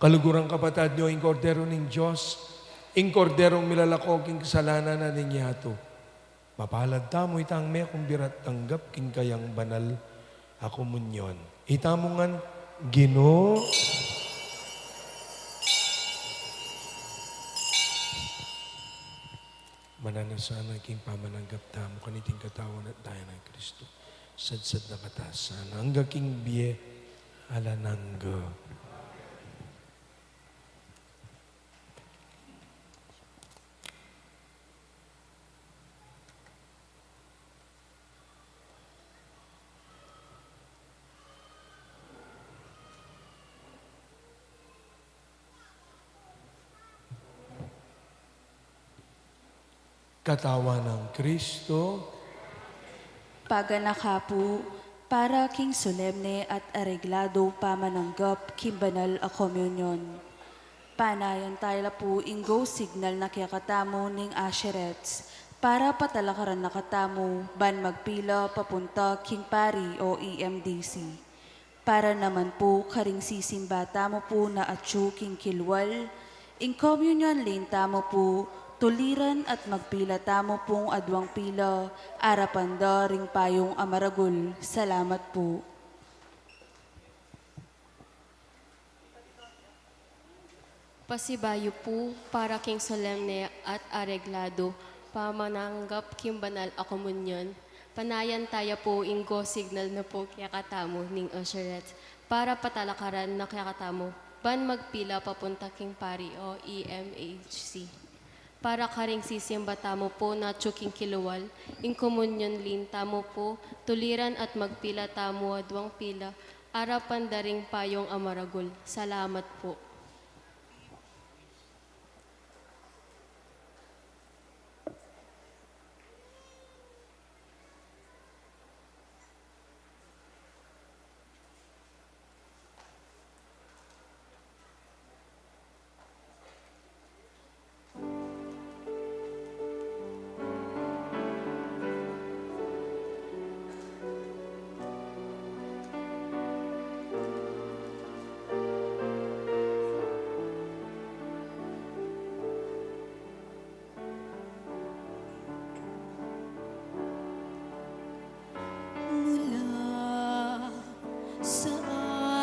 Kaluguran, kapatad, nyo ing Kordero ning Dios, ing Korderong milalako king kasalanan na ning yatu. Mapalad tamu itang mekumbira at tanggap king kayang banal a komunyon. Itamu ngan, Ginu. Mananu sana king pamananggap tamu kaniting katawan at daya nang Kristo. Sadsad na katamu sana angga king bie alang angga. Katawan nang Kristo. Paganaka pu para king solemne at areglado pamananggap king banal a komunyon. Panayan taya la pu ing go signal na kekatamu ning usherettes para patalakaran na katamu ban magpila papunta king pari o E M D C. Para naman pu karing sisimba tamu pu na atyu king kilwal, ing communion lane tamu pu, tuliran at magpila tamu pung aduang pila, arapan da ring payung a maragul. Salamat pu. Pasibayu pu, para king solemne at areglado pamananggap king banal a komunyon, panayan taya pu ing go signal na pu kekatamu ning usherettes para patalakaran na kekatamu ban magpila papunta king pari o E M H C. Para karing sisimba tamu pu natyu king kilual, ing komunyon lin tamu pu, tuliran at magpila tamu aduang pila, arapan da ring payung a maragul. Salamat pu. Mula sa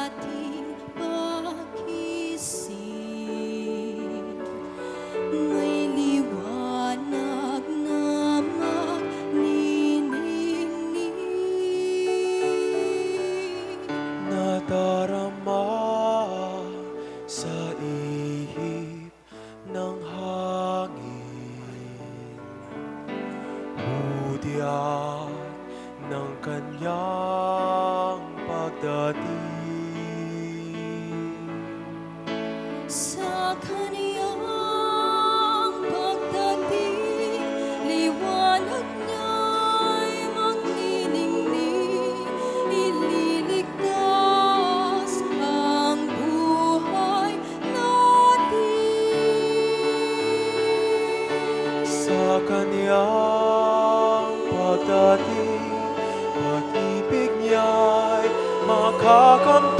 ating pag-isip, may liwanag na magniningning. Nadarama sa ihip ng hangin, udyat ng kanyang pagdating. Sa kanyang pagdating, liwanag niya'y magniningning, ililigtas ang buhay natin. Sa kanyang pagdating, pag-ibig niya'y makakamtan.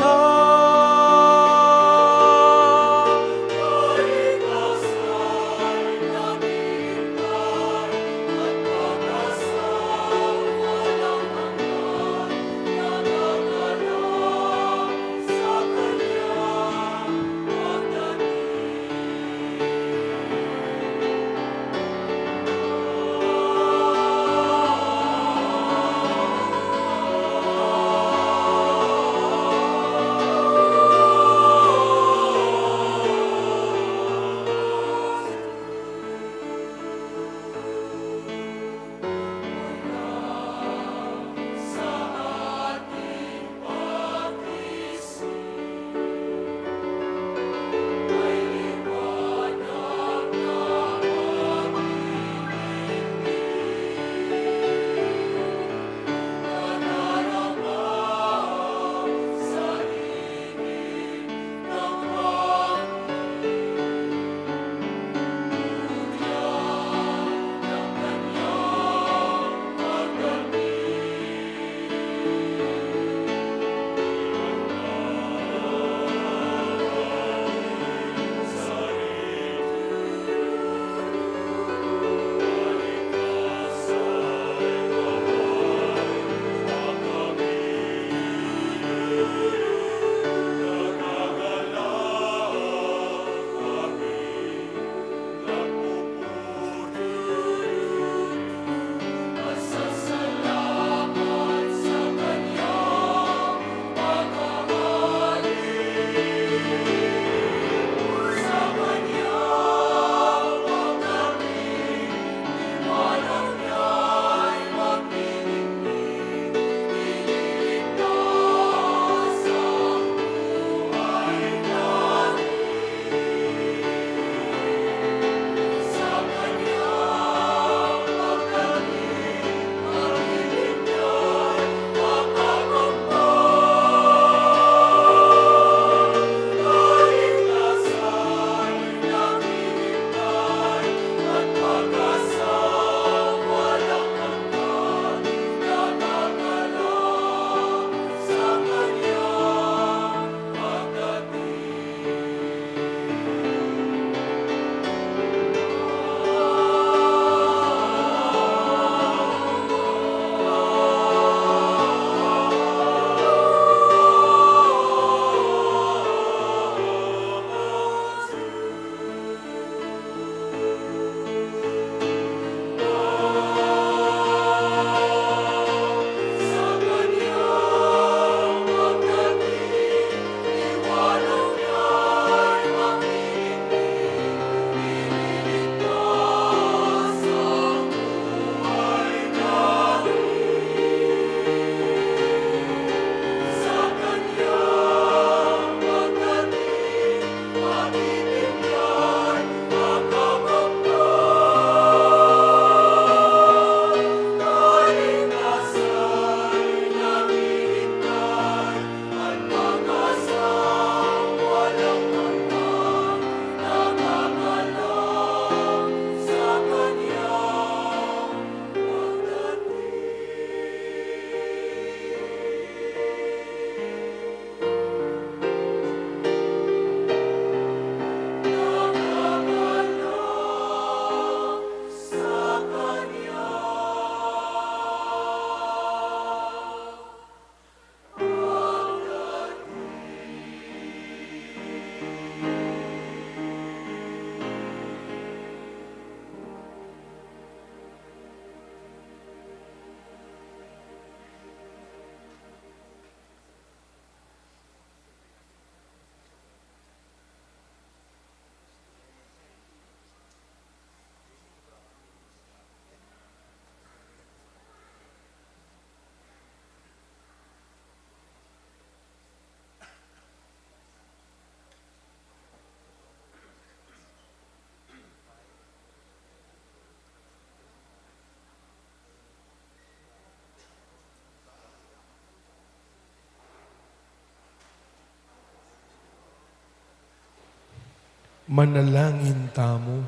Manalangin tamu.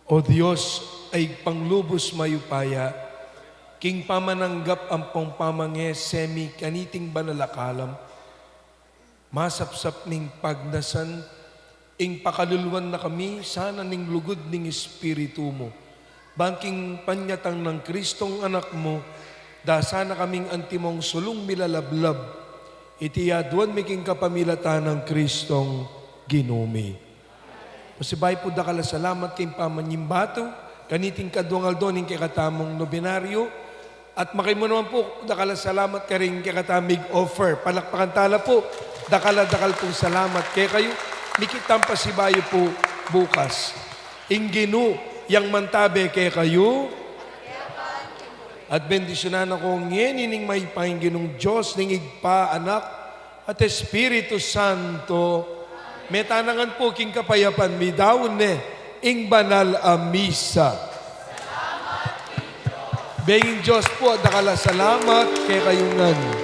O Dios, a Ibpang lubus mayupaya, king pamananggap ampong pamangese mi kaniting banal a kalam, masapsap ning pagnasan, ing pakaluluan na kami sana ning lugud ning Espiritu mu. Ban king panyatang nang Kristong Anak mu, da sana kaming antimong sulung milalablab. Iti aduan mi king kapamilatan nang Kristong Ginu mi. Pasibayu pu dakal a salamat king pamanyimba tu kaniting kaduang aldo ning kekatamung nobenaryo. At makanyan mu naman pu dakal a salamat karing kekatamung offer. Palakpakan tala pu. Dakal a dakal pung salamat kekayu. Mikit tang pasibayu pu bukas. Ing Ginu yang mantabe kekayu. At bendisyunan na ko ngeni ning mayupaya ning Ginung Dios, ning Ibpa, Anak, at Espiritu Santo. Mete na ngan pu king kapayapan, midaun ne ing banal a misa. Benging Dios pu, dakal a salamat kekayu ngan.